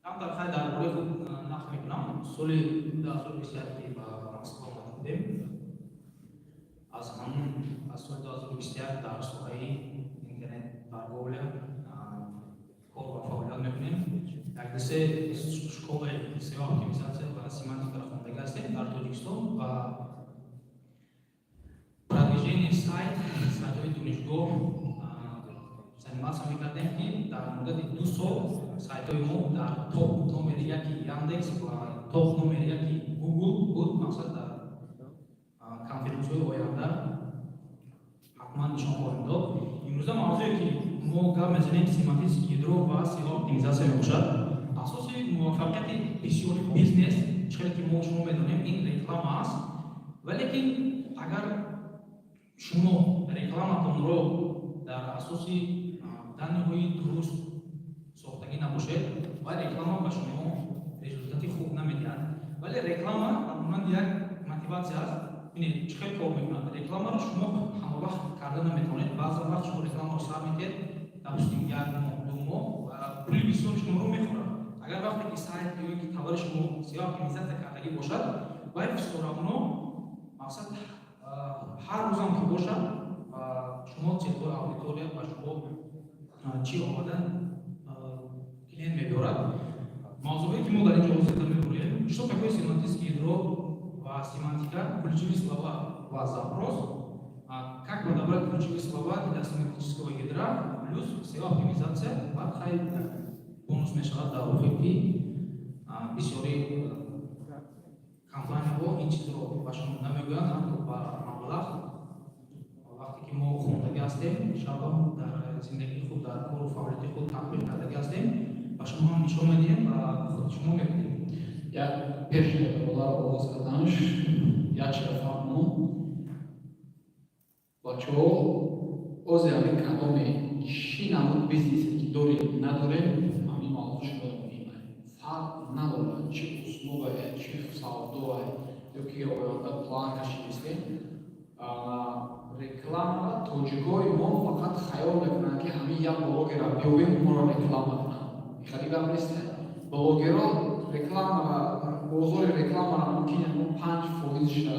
Камтар хай дар бораи худ нақл мекунам. Соли 2021 ки ба Москва омада будем, аз ҳамун, аз соли 2021 дар соҳаи интернет торговля кор ва фаъолият мекунем. Як дусе школаи SEO, оптимизатсия ва семантикаро хондагӣ ҳастем дар Тоҷикистон ва продвижение сайт, сайтҳои донишгоҳ заниматься мекардем, ки дар муддати 2 сол сайтҳои мо дар топ номери яки Яндекс ва топ номери яки Гугл буд. Мақсад, дар конференсияҳои оянда ҳатман нишон хоҳем дод. Имрӯза мавзӯе, ки мо гап мезанем, семантический ядро ва SEO оптимизатсия мебошад. Асоси муваффақияти бисёри бизнес, чӣ ки мо шумо медонем, ин реклама аст. Валекин агар шумо рекламатонро дар асоси данныеҳои дуруст сохтагӣ набошед, ва реклама ба шумо результати хуб намедиҳад. Вале реклама монанди як мотиватсия аст. Бинед, чӣ хел кор мекунад. Рекламаро шумо ҳамавақт карда наметавонед. Баъзан вақт шумо рекламаро сар метиҳед, допустим, як моҳ, 2 моҳ, ва пули бисёри шуморо мехӯрад. Агар вақте ки сайт ё ки товари шумо SEO оптимизатсия кардагӣ бошад, вай всё равно, мақсад, ҳар рӯзам ки бошад, шумо целевой аудитория ба шумо чӣ омадан клиент мебиёрад. Мавзӯъе, ки мо дар ин ҷо ҳозир мебурем: что такое семантический ядро ва семантика, ключевые слова ва запрос, как подобрать ключевые слова для семантического ядра, плюс SEO оптимизатсия ва хай бонус мешавад дар охир, ки бисёри компанияҳо ин чизро ба шумо намегӯянд, ҳатто ба маблағ. Вақте ки мо хондагӣ ҳастем, иншааллоҳ, дар зиндагии худ, дар кору фаъолияти худ татбиқ кардагӣ ҳастем, ба шумо ҳам нишон медиҳем ва худи шумо мебинед. Як пеши бародар оғоз карданаш як чиро фаҳмон, бачаҳо. Озе ҳамин кадоме чӣ намуд бизнесе ки дорем, надорем, ҳамин мавзӯъ шумо муҳим. Фарқ надорад, чӣ услугае, чӣ савдое ё ки оянда план кашидистем. Рекламара тоҷикои мо фақат хаёл мекунанд, ки ҳамин як блогера биёвем, моро реклама кунанд. Хеле гап нест. Блогерро рекламара, бозори рекламара мумкин 5 фоизша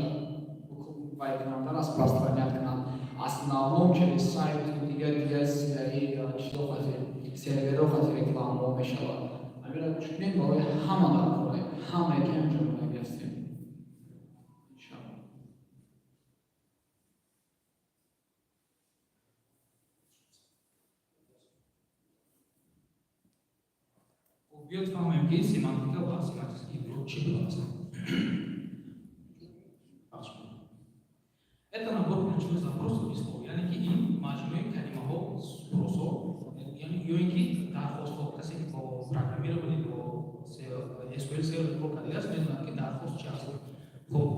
вай кунанд, распространять кунанд. Основном через сайт, дигар дигар чизо хати, серверо хати рекламаҳо мешавад. Ҳамира гӯш кунем, барои ҳама дар кора, ҳамае ки ҳамҷо монагӣ ҳастем. Иншаллоҳ. Хуб, биёд фаҳмем, ки семантика ва семантический ядро чӣ будааст. Бахш. Это набор ключевых запросов и слов, яъне ки ин маҷмӯи калимаҳо, запросҳо, яъне ё ин ки дархостҳо. Касе ки бо программирование, бо SQL Server кор кардагааст, медонад, ки дархост чи аст. Хуб,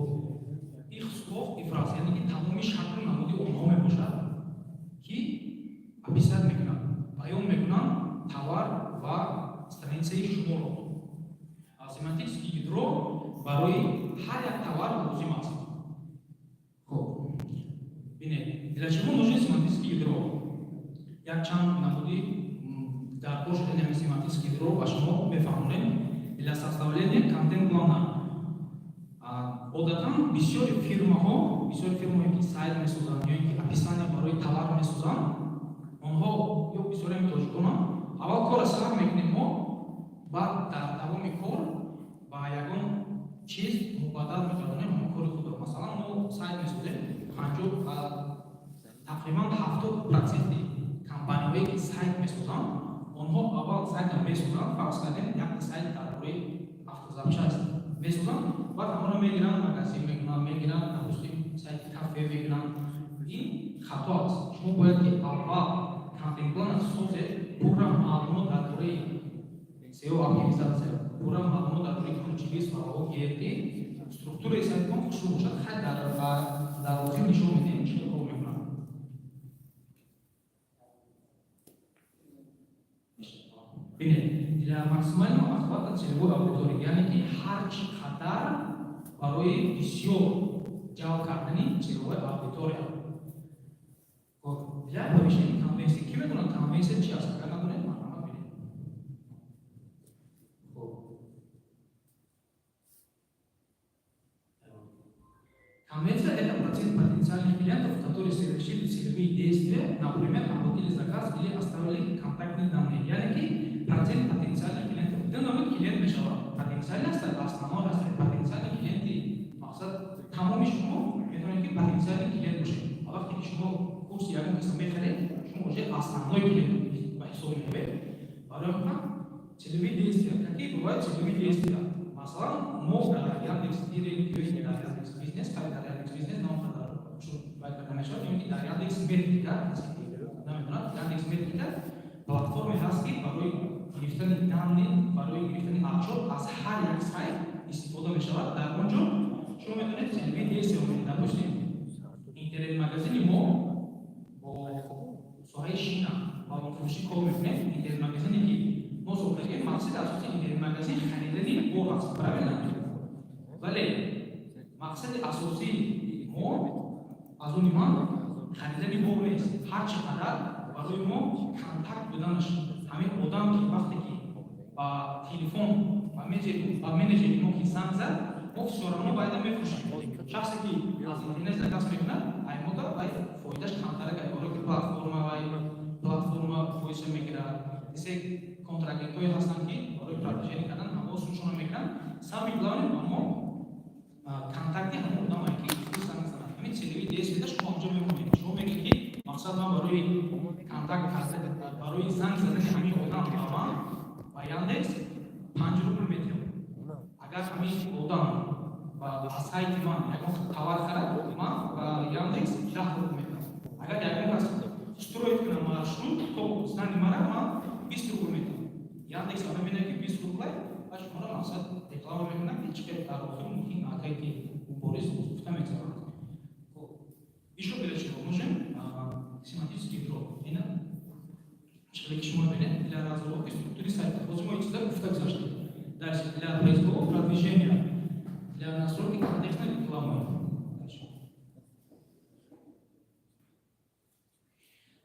их слов и фраз, яъне ки тамоми шаклу намуди онҳо мебошад, ки описать мекунанд, баён мекунанд товар ва страницаи шуморо. Семантический ядро барои ҳар як товар лозим аст. Хуб, бинед, для чего нужен семантический ядро? Якчанд намуди дар кор шудани ҳамин семантический ядро ба шумо мефаҳмонем. Для составления контент-плана. Одатан бисёри фирмаҳо, бисёри фирмаҳое, ки сайт месозанд ё ин ки описание барои товар месозанд, онҳо ё бисёри ҳами тоҷиконам, аввал корро сар мекунем мо, баъд дар давоми кор ба ягон чиз мубаддал мегардонем ҳамон кори худро. Масалан, мо сайт месозем, 50, тақрибан 70 проценти компанияҳое, ки сайт месозанд, онҳо аввал сайтро месозанд. Фарз кардем, якта сайт дар бораи автозапчасть месозанд, баъд ҳамонро мегиранд, магазин мекунанд, мегиранд, допустим, сайти кафе мекунанд. Ин хато аст. Шумо бояд ки аввал контент-плана созед, пурра маълумот дар бораи SEO оптимизатсия, пурра маълумот дар бораи ключевые слова гиред, ки структураи сайтон хушрӯ бошад. Хай, дар охир нишон медиҳем, чӣ кор мекунад. Бинед, для максимального охвата целевой аудитории, яъне ки ҳар чӣ қадар Барои бисёр ҷалб кардани целевой аудитория. Для повышения конверсии. Ки медонад, конверсия чи аст? Агар надонед, марҳамат, бинед. Хоб. Конверсия – это процент потенциальных клиентов, которые совершили целевые действия, например, оплатили заказ или оставили контактные данные. Яъне ки процент потенциальных клиентов. Ду намуд клиент мешавад. Потенциальный аст, основной аст. Потенциальный клиенти мақсад, тамоми шумо метавонед, ки потенциальный клиент бошед. А вақте ки шумо курси ягон каса мехаред, шумо уже основной клиент ба ҳисоб меоед. Барои ҳамин целевые действия. Какие бывают целевые действия? Масалан, мо дар Яндекс Директ ё ки дар Яндекс Бизнес, дар Яндекс Бизнес на он қадар вай карда мешавад, ё ки дар Яндекс Метрика, касе ки намедонад, Яндекс Метрика платформе ҳаст, ки барои гирифтани данные, барои гирифтани отчёт аз ҳар як сайт истифода мешавад. Дар он ҷо шумо метавонед целевые действия омед. Допустим, интернет-магазини мо бо соҳаи шина ва фурӯшӣ кор мекунем. Интернет-магазине ки мо сохтагем, мақсади асосии интернет-магазин харидани бор аст, правильно? Вале мақсади асосии мо, аз они ман, харидани бор нест. Ҳар чӣ қадар барои мо контакт буданаш, ҳамин одам ки вақте ки ба телефон ба менеҷери мо ки занг зад, мо всё равно байда мефурӯшем. Шахсе ки аз интернет заказ мекунад, аймода вай фоидаш камтарак, барои ки платформа, вай платформа фоиза мегирад. Се контрагентҳое ҳастанд, ки барои продвижение кардан ҳаво сушона мекунанд. Самое главное, ба мо контакти ҳамон одамае ки занг занад. Ҳамин целевые действия шумо ҳамҷо мемонед. Шумо мегӯед, ки мақсад, ман барои контакт карда, барои занг задани ҳамин одам ба ман, ба Яндекс 5 рубл метиҳам. Агар ҳамин одам аз сайти ман ягон товар харад, ман ба Яндекс 10 рубл метиҳам. Агар ягон кас строить кунам маршрут то зани мара, ман 20 рубл метиҳам. Яндекс ама мебинад, ки 20 рублай ва шуморо мақсад реклама мекунад, ки чӣ қадр дар охир мумкин акай ки Борис гуфта мегзарад. Ещё для чего нужен семантический ядро? Ина чӣ ки шумо мебинед, для разработки структуры сайта. Ҳозир мо ин чиза гуфта гузаштем. Дальше, для поискового продвижения, для настройки контекстной рекламы. Дальше.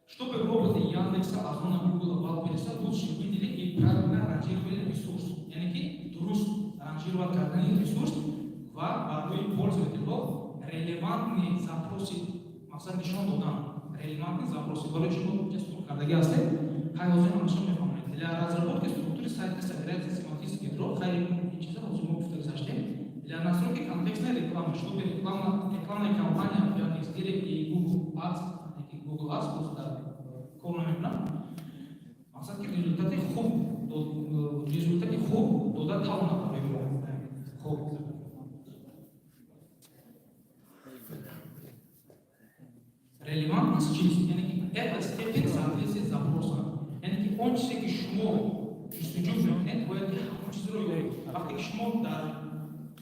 Чтобы роботы Яндекса, Озона, Гугла, Вайлдберриса лучше видели и правильно ранжировали ресурс. Яъне ки дуруст ранжировать кардани ресурс ва барои пользователҳо релевантные запросы, мақсад, нишон додан релевантные запросы. Барои шумо инҷа кардагӣ ҳастед, хай, ҳозир ҳамаша мефаҳмед. Для разработки структуры сайта собирается семантический ядро. Хай, ин чиза ҳозир мо гуфта гузаштем. Для настройки контекстной рекламы, чтобы рекламная кампания в Яндекс Директ и Google Ads, Google Ads просто кор намекунад, мақсад, ки результати хуб дода тавонад барои мо. Хуб, релевантность чист? Яъне ки это степень соответствия запроса. Яъне ки он чизе ки шумо ҷустуҷӯ мекунед, бояд ки ҳамон чизро ёбед. Вақте ки шумо дар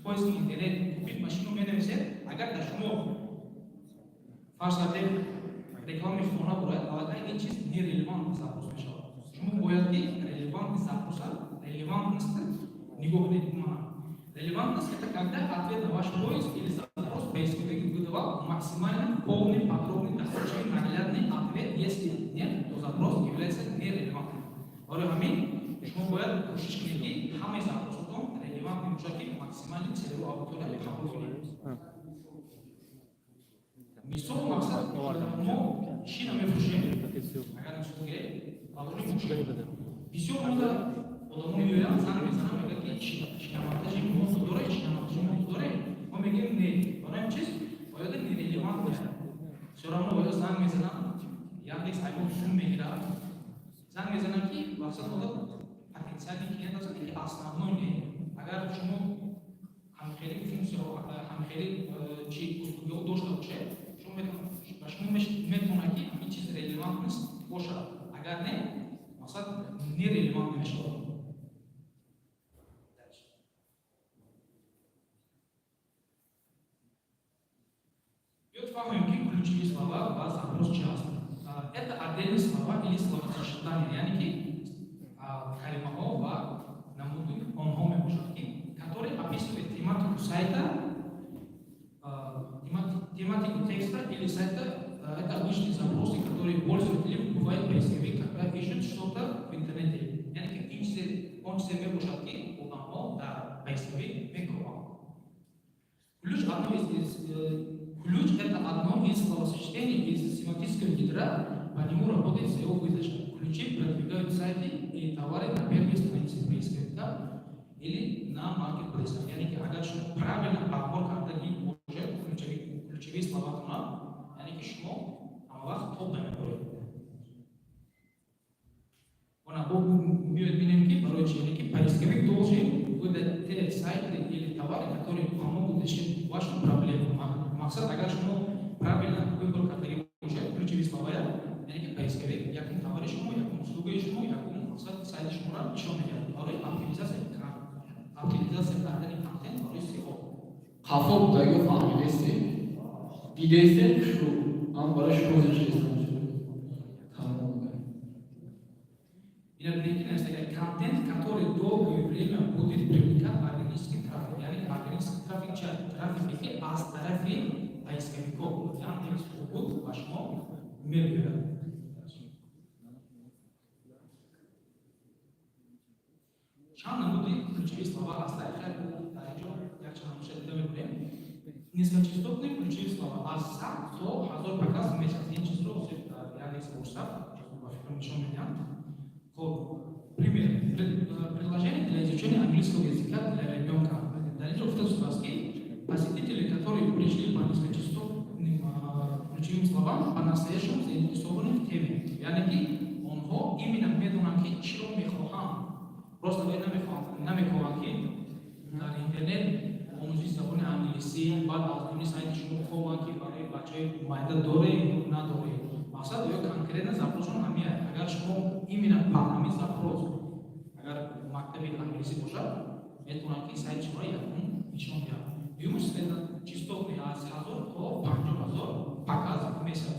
поиски интернет «купить машину» менависед, агар дар шумо, фарз кардем, рекламаи хона бурад, аллакай ин чиз нерелевантный запрос мешавад. Шумо бояд ки релевантный запроса, релевантность нигоҳ кунед. Релевантность – это когда ответ на ваш поиск или запрос поисковик выдавал максимально полный, подробный, доходчивый, наглядный ответ. Если нет, то запрос является нерелевантным. Барои ҳамин шумо бояд кӯшиш кунед, ки ҳамаи запросотон релевантный бошад, ки максимальный целевую аудитория қабул кунед. Мисол, мақсад, мо чиро мефурӯшем? Агар мисол гирем, балони мошин. Бисёр мода одамо меоянд, занг мезананд, мегӯянд, ки шиномонтажи мо доред, шиномонтажи мо доред. Мо мегӯем, не. Барои ҳамин чиз бояд нерелевант бошад. Всё равно бояд занг мезананд, Яндекс айбон сум мегирад. Занг мезананд, ки мақсад, мода потенциальный клиент аст, ки основной не. Агар шумо ҳамхели функсияҳо, ҳамхели чи услугиҳо дошта бошед, шумо ба шумо метавонад, ки ҳамин чиз релевантность бошад. Агар не, мақсад, нерелевант мешавад. Дальше. Биёд фаҳмем, ки ключевые слова ва запрос чи ҳаст. Это отдельные слова или словосочетания, яъне ки калимаҳо ва намуди онҳо мебошад, ки которые описывают тематику сайта. текста или сайта — это обычные запросы, которые пользователи вбивают в поисковик, когда ищут что-то в интернете. Яъне ки ин чизе, он чизе мебошад, ки одамҳо дар поисковик мекобанд. Ключ это одно из словосочетаний из семантического ядра, по нему работает SEO выдача. Ключи продвигают сайты и товары на первой странице поисковика или на маркетплейсах. Яъне ки агар шумо правильно подбор кардагӣ бошед ключевые слова тона, яъне ки шумо ҳамавақт топ мебаред. Она биёед бинем, ки барои чи. Яъне ки поисковик должен выдать те сайты или товары, которые помогут решить вашу проблему. Мақсад, агар шумо правильно выбор кардагӣ бошед ключевые слова, яъне ки поисковик якум товари шумо, якум услугаи шумо, якум, мақсад, сайти шуморо нишон медиҳад барои оптимизация кардани контент, барои SEO. Қафо будаги фаҳмидестем, дидестем, шу ам барои шумо зичестам, тамом. Ина бинед, ки нависта: контент, который долгое время будет привлекать органический трафик. Яъне органический трафик чи? Трафике, ки аз тарафи поисковиков Яндекс, Google ба шумо мебиёяд. Чанд намуди ключевые слова ҳастанд? Хайр, дар инҷо якчанд намуша дида мебарем. Низкочастотные ключевые слова аз 100 то 1000 показ в месяц. Ин чизро ҳозир дар Яндекс бошад, ба фикрам, нишон медиҳам. Хоб, пример. Приложение для изучения английского языка для ребенка. Дар инҷо гуфта шудааст, ки посетители, которые пришли по низкочастотным ключевым словам, по-настоящему заинтересованы в теме. Яъне ки онҳо именно медонанд, ки чиро мехоҳанд. Просто вай намехоҳанд, ки дар интернет омӯзиши забони англисӣ, баъд аз дуни сайти шумо хобанд, ки барои бачаҳои майда дорем ё надорем. Мақсад, ё конкретно запросшон ҳамин. Агар шумо именно ба ҳамин запрос, агар мактаби англисӣ бошад, метавонад, ки сайти шуморо якум нишон диҳад. Дуюмаш, среднечастотный, аз 1000 то 50 000 показ в месяц,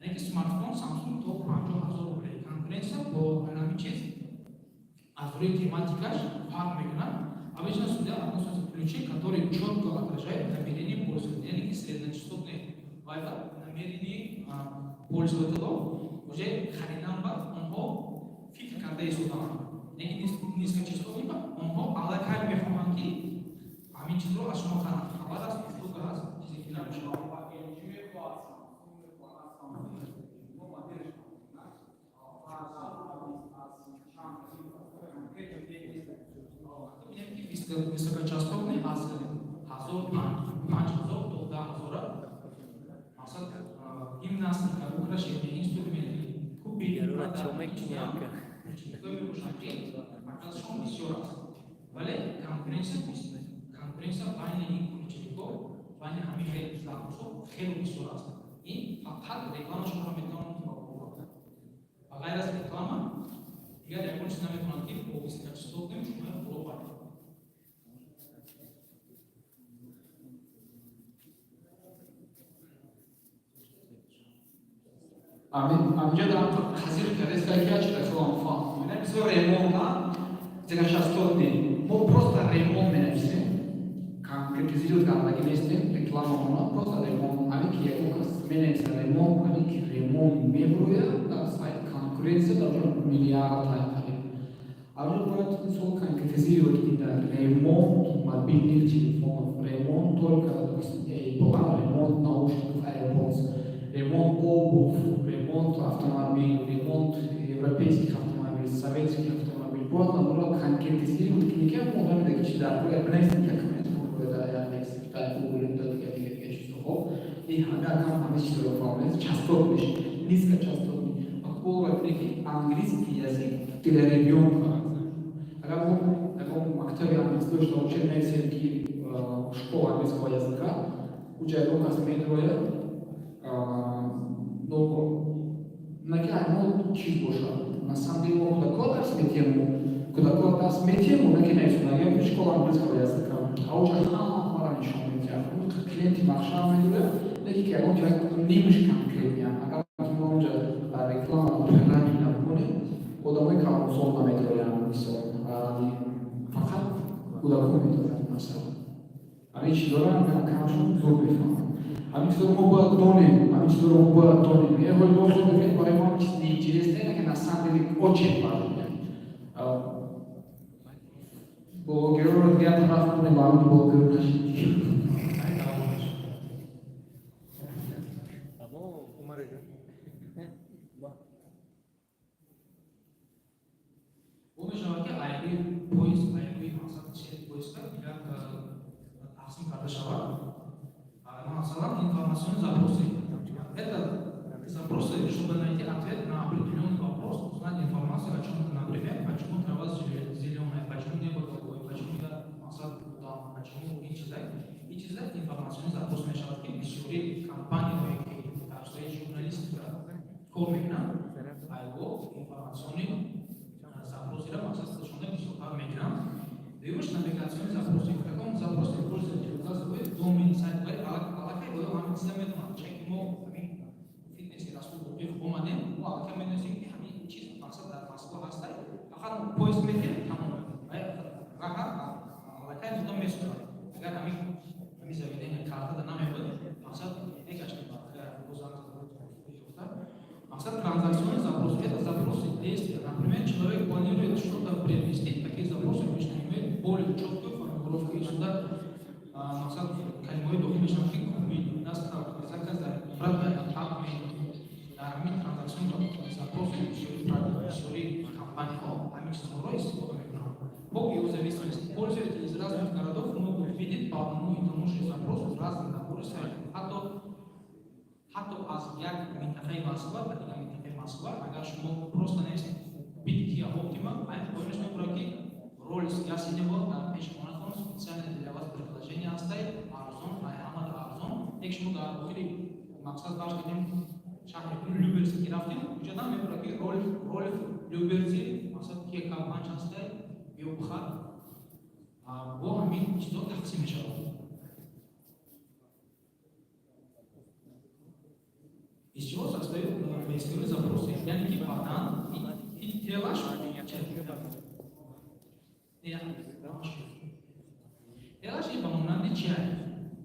яъне ки смартфон Samsung то 50 000 рублей. Конкуренция бо ҳамин чиз аз рӯи тематикаш фарқ мекунад. Обычно сюда относятся ключи, которые четко отражают намерение пользователя. Яъне ки среднечастотный вайба намерение пользователя уже харидан ба онҳо фикр карда истодаанд. Яъне ки низкочастотный ба онҳо аллакай мехоҳанд, ки ҳамин чизро аз шумо харанд. Хабар аст, услуга аст, чизе ки набошад. Высокочастотный аз ҳазор, 5000 то 10 000-а, мақсад, гимнастика, украшения, инструменты, купить, мебошанд, ки показшон бисёр аст, вале конкуренция байни ин ключевикҳо, байни ҳамин хел запросҳо хеле бисёр аст. Ин фақат реклама шуморо метавонад ба ба ғайр аз реклама дигар ягон чиз наметавонад, ки бо высокочастотным шумо боло баред. Аминҷа дар қазир кардеста, ки ачи расолам фаҳм. Мисол, ремонт, высокочастотный. Мо просто ремонт менависем. Конкретизировать кардаги нестем, рекламамона просто ремонт. Ҳамин ки ягон кас менависа ремонт, ҳамин ки ремонт мебурояд дар сайт, конкуренция дар ҷо миллиард қариб. Аввал бояд мисол конкретизировать, ки дар ремонт мобильных телефонов, ремонт только, допустим, Apple, ремонт наушников AirPods, ремонт обувь, ремонт автомобиль, ремонт европейских автомобилей, советских автомобилей. Бояд наоборот конкретизировать, ки никак одаме даки чи дар бояд бинависем, як дар Яндекс, дар Google, дар дигар дигар дигар чизҳо. Хоб, ин ҳама акам ҳама чизро фаҳмед, частотный, низкочастотный. Бояд ки английский язык для ребенка. Агар мо ягон мактаби англисӣ дошта бошем, нависем, ки школа английского языка, уҷа ягон кас медрояд, но на ки мо чиз бошад. На самом деле мо кӯдакҳо дарс метиҳем, кӯдакҳо дарс метиҳем, на ки нависонагем школа английского языка, а уҷа ҳамаро нишон медиҳад. Клиенти махшам медорад, лекин ки ягон ҷой нимаш конкретный. Агар мо онҷа реклама правильно бикунем, одамои калонсол намедоранд, мисол, фақат кӯдакҳо медоранд, масалан. Ҳамин чизҳоро камшон зуд мефаҳманд. Ҳамин чизро мо бояд донем, ҳамин чизро мо бояд донем. Е, ҳоли мо худ мебинем, барои мо чиз неинтересное, ки на самом деле очень важно. Блогерро дигар тараф кунем, ба ҳамин блогер нашид. Ай, давом. Тамом. Бо мешавад, ки айби поиск, айби мақсад чизи поиска дигар тақсим карда шавад. Масалан, информационные запросы. Это запросы, чтобы найти ответ на определенный вопрос, узнать информацию о чем-то, например, почему трава зеленая, почему небо голубое, почему я мақсад дам, почему ин чиза. Ин чиза информационный запрос мешавад, ки бисёри компанияҳое, ки дар соҳаи журналистика кор мекунанд, айво информационный запросиро мақсад худшонда бисёртар мегиранд. Дуюмаш, навигационный запросы. В таком запросе пользователь указывает домен, сайт, вале аллакай оё ҳамин чиза медонад. Чунки мо ҳамин фитнеси Расул Боқиев омадем, мо аллакай медонистем, ки ҳамин чиз мақсад дар Москва ҳастай. Фақат поиск мекунем, тамом. Раҳа аллакай худо месӯзад. Агар ҳамин заведение картада намебуд, мақсад мегаштем ёфта. Мақсад, транзакционный запрос – это запросы действия. Например, человек планирует что-то приобрести, такие запросы обычно имеют более четкую формулировку. И сюда мақсад калимаҳои дохил мешаванд, ки купить, доставка, заказать, продать, обмен. Дар ҳамин транзакционный запросы бисёри компаниҳо ҳамин чизҳоро истифода мекунанд. По геозависимости пользователи из разных городов могут видеть по одному и тому же запросу разные наборы сайтов. Ҳатто аз як минтақаи Москва ба дигар минтақаи Москва, агар шумо просто нависед «купить Kia Optima», айн поёнаш мебурад, ки Роллс Ясенево дар пеши хонатон специально для вас предложение ҳастай, арзон, ай ҳамада арзон. Як шумо дар дохили мақсад, фарз кардем, шаҳри Люберцы ки рафтем, уҷадан мебурад, ки Ролф Люберцы, мақсад, Kia K5 ҳастай, биё бихар. Бо ҳамин чизо тақсим мешавад. Из чего состоит поисковые запросы? Яъне ки баъдан и телаш телаш ба монанди чи?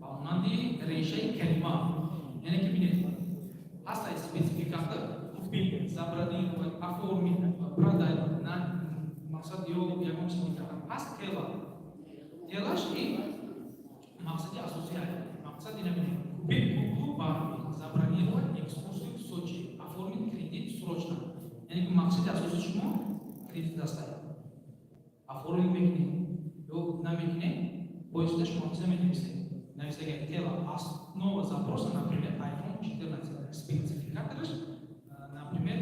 Ба монанди решаи калима. Яъне ки бинед, ҳастай спецификатор: купить, забронировать, оформить, продать, на мақсад ё ягон чиз дигар. Ҳаст тела. Телаш и мақсади асосӣ. Мақсад ина бинед: купить куклу Барби, забронировать экскурсию в Сочи, оформить кредит срочно. Яъне ки мақсади асосии шумо кредит ҳастай. Оформить мекунед ё намекунед, поиста шумо чиза менависед. Нависага тело, основа запроса, например, iPhone 14, спецификатораш, например,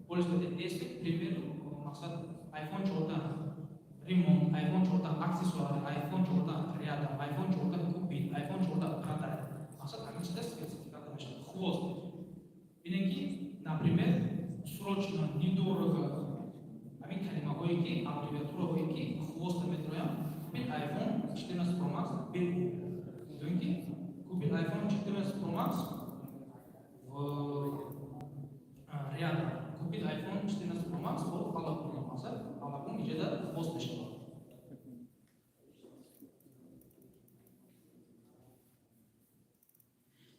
пользователь действует, к примеру, мақсад iPhone 14 ремонт, iPhone 14 аксессуары, iPhone 14 рядом, iPhone 14 купить, iPhone 14 продать. Мақсад ҳамин чиза спецификатор мешавад. Хвост. Бинед, ки, например, срочно, недорого, ҳамин калимаҳое ки, аббревиатураҳое ки хвоста метроям. Купить iPhone 14 Pro Max, ё ки купить iPhone 14 Pro Max в рядом, купить iPhone 14 Pro Max бо Алакун. Мақсад Алакун иҷода хвост мешавад.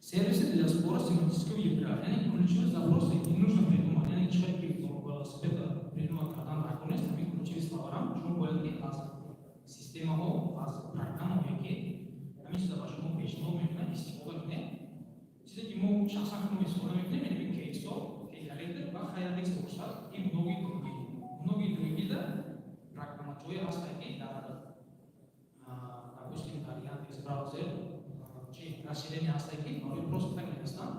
Сервисы для сбора семантического ядра. Яъне ключевые запросы не нужно придумать. Яъне человек ки велосипеда придумать кардан дар нест, ҳамин ключевые словарам шумо бояд ки аз системаҳо, аз программаҳое, ки ҳамин чиза ба шумо пешниҳод мекунад, истифода кунед. Чизе ки мо шахсан худмо истифода мекунем, яъне кейсо, Кейкалендер ва Яндекс Фурсат и многие другие. Многие другие да программачои ҳастанд, ки дар, допустим, дар Яндекс браузер чи расширение ҳастанд, ки барои просто так навистан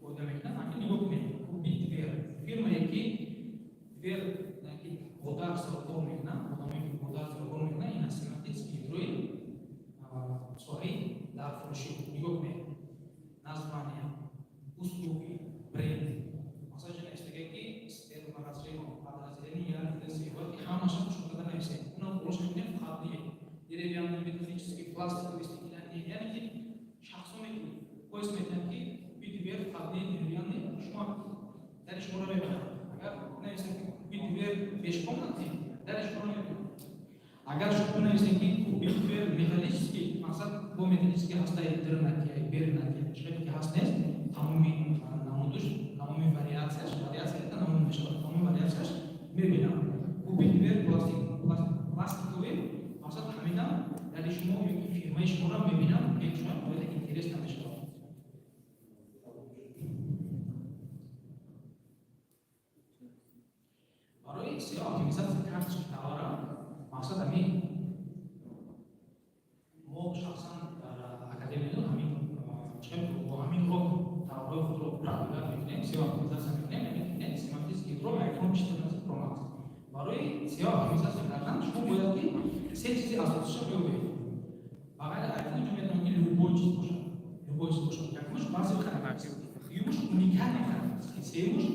фоида мекунад. Ҳамин нигоҳ кунед: купить дверь. Фирмае ки дверь, ки бо дар кор мекунад, одамое ки бо дар кор мекунад, ин семантический ядрои соҳаи дарфурӯшӣ. Нигоҳ кунед: название, услуги, бренд. Масалан, ҷа навистага, ки стерморазревом, подразделение Яндекс, ки ҳамаша хушкада нависем. Уна болош мекунем: входные, деревянные, металлические, пластиковые, стеклянные. Яъне ки шахсоне ки поиск мекунанд, ки купить дверь входные деревянные, шумо дари шуморо мебаранд. Агар нависем, ки купить дверь межкомнатный, дари шуморо мебаранд. Агар шумо бинависем, ки купить дверь металлический, мақсад бо металлический ҳастаи дирнаки, бернаки, чизе ки ҳаст нест, тамоми намудуш, тамоми вариатсияш, вариатсия это намуд мешавад, тамоми вариатсияш мебинам. Купить дверь пластик, пластиковый, мақсад ҳаминам, яъне шумо ё ки фирмаи шуморо мебинам, мекушоям, бояд интерес намешавад. Барои SEO оптимизатсия карточки товара, мақсад ҳамин мо шахсан дар академия ҳамин чӣ бо ҳамин роҳ товарҳои худро продвигать мекунем, SEO оптимизатсия мекунем, яъне семантический ядро iPhone 14 Pro Max. Барои SEO оптимизатсия кардан шумо бояд ки се чизи асосиша биёбед. Ба ғайр аз iPhone инҷо метавонад ки любой чиз бошад. Любой чиз бошад. Якумаш базовый характеристики, дуюмаш уникальный характеристики, сеюмаш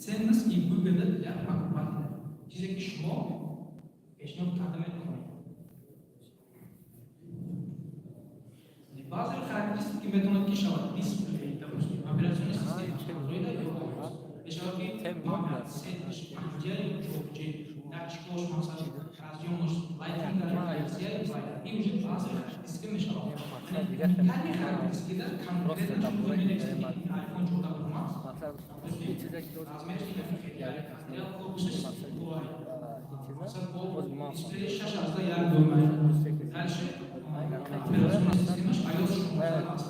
ценность и выгода для покупателя. Чизе ки шумо пешниҳод карда метавонед. Базовые характеристики метавонад ки шавад дисплей, допустим, операционная система, Android ё iOS. Мешавад ки память, сетиш, панҷа ё 4G, датчикош, мақсад, разъёмош, Lightning Type-C и уже базовые характеристики мешавад. Уникальные характеристики да конкретно шумо менависед ки iPhone 14 Pro Max, допустим, размерш корпусаш мақсад бо дисплеи 6,1 дюйма. Дальше операционная системаш iOS 16 аст.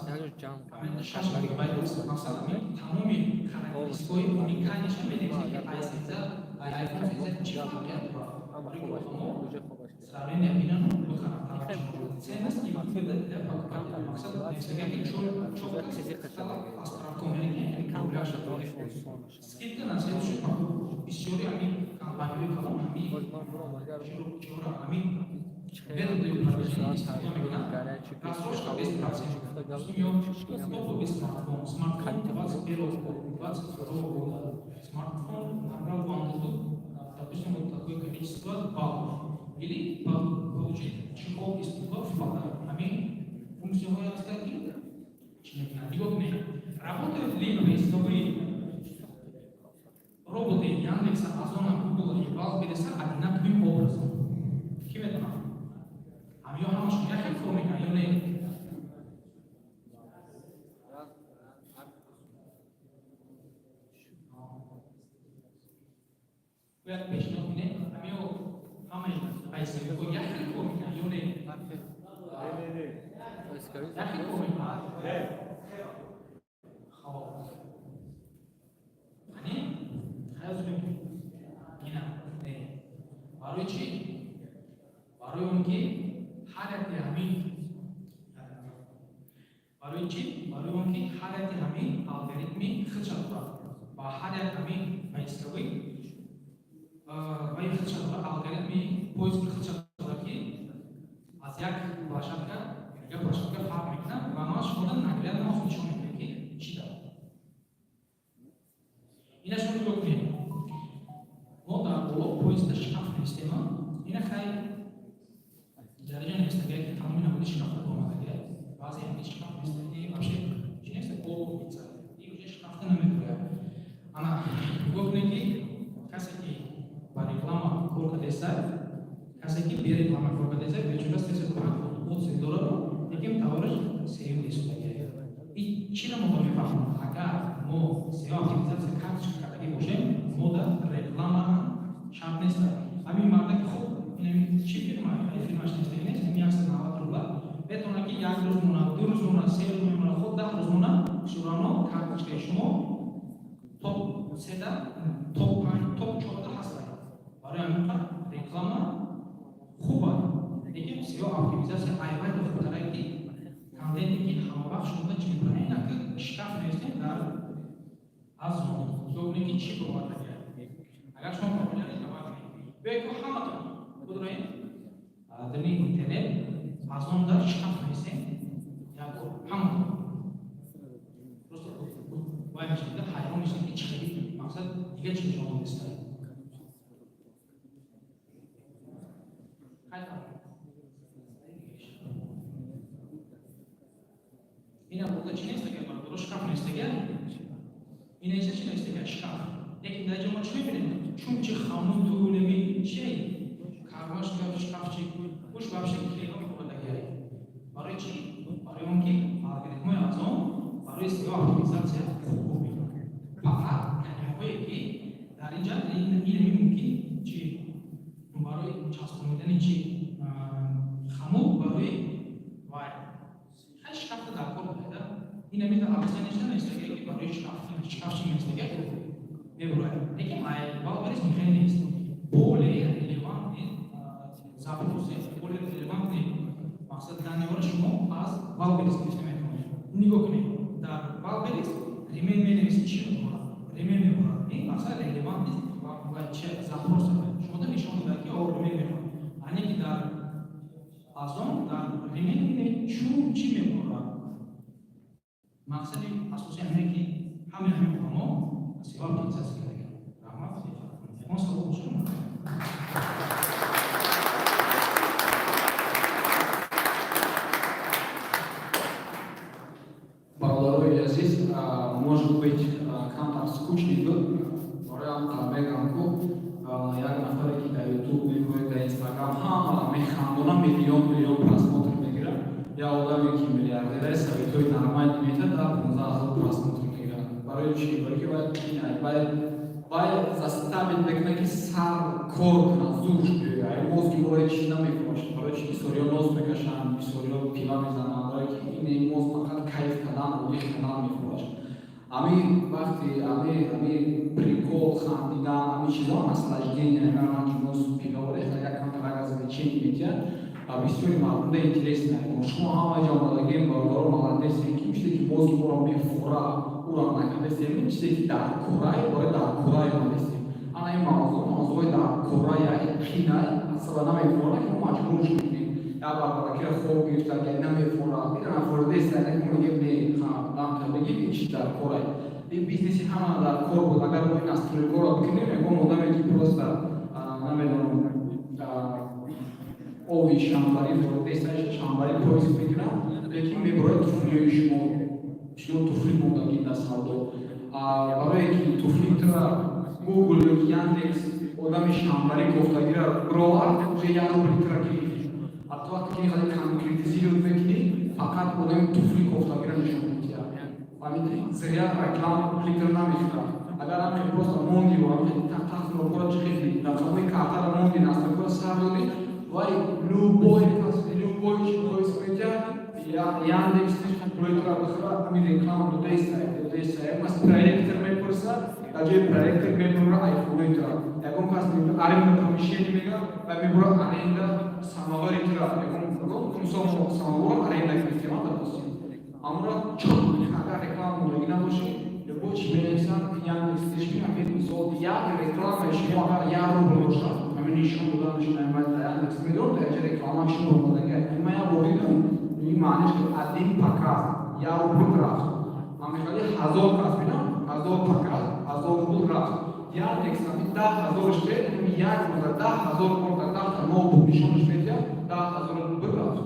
6 гигабайт аст. Мақсад ҳамин тамоми характеристикаҳои уникальныйша менависед, ки i13 iPhone 13 чӣ фарқият дорад. Барои ки одамо сравнение бинанд, бихаранд. Ценность и выгода для покупателя. Мақсад нависаган ки чор островком, яъне рубляша скидка на следующую покупку. Бисёри ҳамин компанияҳои калон ҳамин чора ҳамин методи продвижения истифода мекунанд. Рассрочка без процентов. Допустим, ё топовый смартфон, смартфон 21 года, 22 года. Смартфон набрал в Antutu, допустим, вот такое количество баллов. Или получить чехол из стекла в подарок. Ҳамин функсияҳое ҳастанд, ки чӣ мекунанд. Нигоҳ кунед. Работают ли поисковые роботы Яндекса, Озона, Гугла и Вайлдберриса одинаковым образом? Ки медонад? Ҳам ё ҳамашон як хел кор мекунанд ё не? Бояд пешниҳод кунем, ҳамё ҳамаи поисковикҳо як хел кор мекунанд ё не? Як хел кор мекунанд? Хоб. Ани? Хаёл мекунед. Ина, не. Барои чӣ? Барои он ки ҳар яке ҳамин, барои чӣ? Барои он ки ҳар яке ҳамин алгоритми худша дорад ва ҳар як ҳамин поисковик ваи худша дорад, алгоритми поиски худша дорад, ки аз як площадка дигар площадка фарқ мекунад. Ва ман шуморо наглядно нишон медиҳам, ки чӣ дорад. Ина шумо нигоҳ кунед. Мо дар боло поиска шкаф навистем. Ина хай дараҷа навистагия, ки тамоми намуди шкафа омадагия. Баъзе ҳамин шкаф навистагии вообще чӣ нест, обувница. И уже шкафта намедорад. Ана нигоҳ кунед, ки касе ки ба реклама кор кардеста, касе ки бе реклама кор кардеста, бечора 305 отзыв дорад, лекин товараш сеюм истодагия. И чиро мо мефаҳмем? Агар мо SEO оптимизатсия карточка кардагӣ бошем, мо дар реклама шарт нест. Ҳамин марда ки хуб, инами чӣ фирма, фирмаш нест, нест, ҳамин 190 рубла метавонад ки як рӯз монад, 2 рӯз монад, 3 рӯз мемонад, худ 10 рӯз монад, всё равно карточкаи шумо топ сета, топ панҷ, топ чорта ҳастад. Барои ҳамин қадр реклама хуб аст, лекин SEO оптимизатсия айвайда хубтара, ки контенте ки ҳамавақт шумо чӣ мекунад. Ина ки шкаф навистем дар Озон, нигоҳ кунед, ки чӣ бовардагия. Агар шумо популярный товар кунед, биёед ки ҳаматон будроем дар интернет, Озон дар шкаф нависем як бор, ҳаматон просто вай мешавед, ҳайрон мешавед, ки чӣ хеле мақсад дигар чӣ нишон додиста. Хай, ина бурда чӣ нестага, бародаро? Шкаф нестага. Ина иса чӣ нестага? Шкаф. Лекин дар ҷо мо чӣ мебинем? Чунчи хамуту неми чи Кармошка, шкафчик, уш вообще килиҳо мебурдагиай. Барои чӣ? Барои он ки алгоритмҳои Озон барои SEO оптимизатсия хуб кор мекунад. Фақат калимаҳое ки дар инҷа инами мумкин чи барои часпонидани чи хамут, барои вай хай шкафта дар кор буда, инами описание шда навистагия, ки барои шкаф, шкафчик навистагия, мебурад. Лекин Wildberries хеле нест, более релевантный запросы, более релевантный мақсад данные ҳоро шумо аз Wildberries гирифта метавонед. Нигоҳ кунед, дар Wildberries ремень менависед, чӣ мебурад? Ремень мебурад. Ин мақсад релевантный ва чи запрос шумо нишон додад, ки о ремень мехоҳад, ане ки дар Озон дар ремень чун чӣ мебурад. Мақсади асосӣ ҳамине, ки ҳамаи ҳамин одамо SEO оптимизатсия кардаган. Раҳмат, он савол бошад. Бародарои азиз, может быть, камтар скучный буд. Бароям мегӯям, ку як нафаре, ки дар Ютуб мегӯяд, дар Инстаграм ҳама механдона, миллион миллион просмотр мегирад, як одаме, ки миллиардер, совет ҳои нормальный метад, дар 15 000 просмотр мегирад. Барои чӣ? Барои ки вай вай заставить мекунад, ки сар кор кунад, зурш биёяд. Мозги моро чиз намефурӯшад. Барои чӣ бисёриҳо нос мекашанд, бисёриҳо пива мезананд? Барои ки ин мозг фақат кайф кардан, отдых кардан мефурӯшад. Ами вақти ами прикол, хандидан, ами чизо, наслаждение, ранги нос, пива як камтарак развлечение метиҳад ва бисёри мардумда интересно. Шумо ҳама ҷо омадагем, бародаро, молодец ем, ки чизе ки мозги моро мефура, ура накардастем, чизе ки дар курай, барои дар курай омадастем. Ана ин мавзӯъ мавзӯи дар курай, қинай асла намефура, ки мо маҷбур шудем. Як бародаракиро хоб гирифта, ки намефура, ира нафурдеста, мо мегем, не, дам кардагӣ, ин чиз дар корай, ин бизнеси ҳама дар кор буд. Агар мо ин настройка ро бикунем, ягон одаме, ки просто намедонам, ови шамбарӣ фурдеста, шамбарӣ поиск мекунам, лекин мебурояд туфлиҳои шумо, шумо туфли мондагӣ дар савдо. Барое ки туфли тура Гугл ё Яндекс одами шамбарӣ гуфтагира бировард, уже як рубли тура гирифт. А ту вақте ки хеле конкретизировать мекунӣ, фақат одами туфли кофтагира нишон медиҳад. Фаҳмидӣ? Зря реклама пули тура намехӯрад. Агар ҳамхел просто монди ва ҳамхел тахтахро чӣ хели рақамҳои картаро монди, настройка ро сар додӣ, вай любой кас, любой чи поиск метиҳад, Яндекс пули тура бихӯрад, ҳамин реклама додаиста, додаиста. Як кас проектор мепурсад, дар ҷои проектор мебура айфонои тура. Ягон кас аренда помещение мега ва мебура аренда самовари тура. Ягон мисол, мо самовар аренда гирифтем, допустим. Амро чон агар реклама мондагӣ набошӣ, любой чи менависад, Яндекс тишми, ҳамин мисол як рекламаи шумо агар як рубл бошад, ҳамин нишон доданаш дар Яндекс медонад, дар ҷои реклама шумо мондагӣ. Ман як бор дидам, ин маъниш ки один показ як рубл рафт. Ман мехоҳам 1000 кас бинам, 1000 показ, 1000 рубл рафт. Яндекс ҳамин 10 000 шед, ҳамин як рӯза 10 000 бор дар 10 та ноутбук нишонаш медиҳад, 10 000 рубл рафт.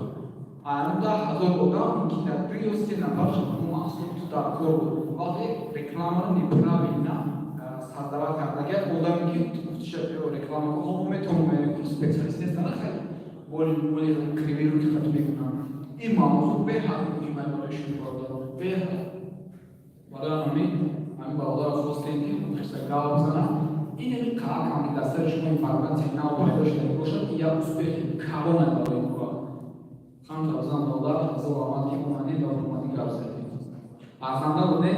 Ана 10 000 одам ки дар ду ё се нафар маҳсул ту дар кор буд. Вақте рекламаро неправильно создавать кард, агар одаме ки гуфтиша реклама мо метавонем, специалист нестан, хеле боли боли кривые руки хат мекунанд. Ин мавзӯъ беҳад муҳим аст барои шумо, бародарон, беҳад. Барои ҳамин бародарро хостем, ки хиса гап бизанад. Ин ами қаъкам, ки дар сари шумо информатсияи нав пайдо шуда бошад, ин як успех и калон аст барои мо. Хамта бизан, бародар, ҳазор раҳмат, ки омадед ва омадин гап задед. Арзанда буд, не?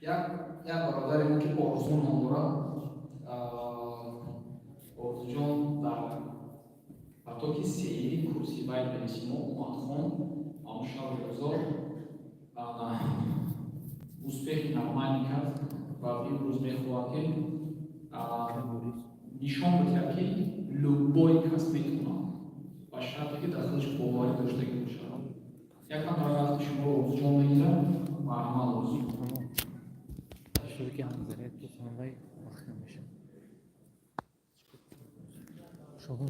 Як бародари мо, ки Орзу ном дорад, Орзуҷон дар потоки сеюми курси Вайлдберриси мо омад, хон, аммо шаби рӯзо успех и нормальный кард ва имрӯз мехоҳад, ки нишон бидиҳад, ки любой кас метавонад, ба шарте ки дар худаш боварӣ доштагӣ бошад. Якам дар вақти шуморо Орзуҷон мегирад. Марҳамат, Орзу. Шуруки ҳамзария ки хонавай вақт намешавад. Шогон.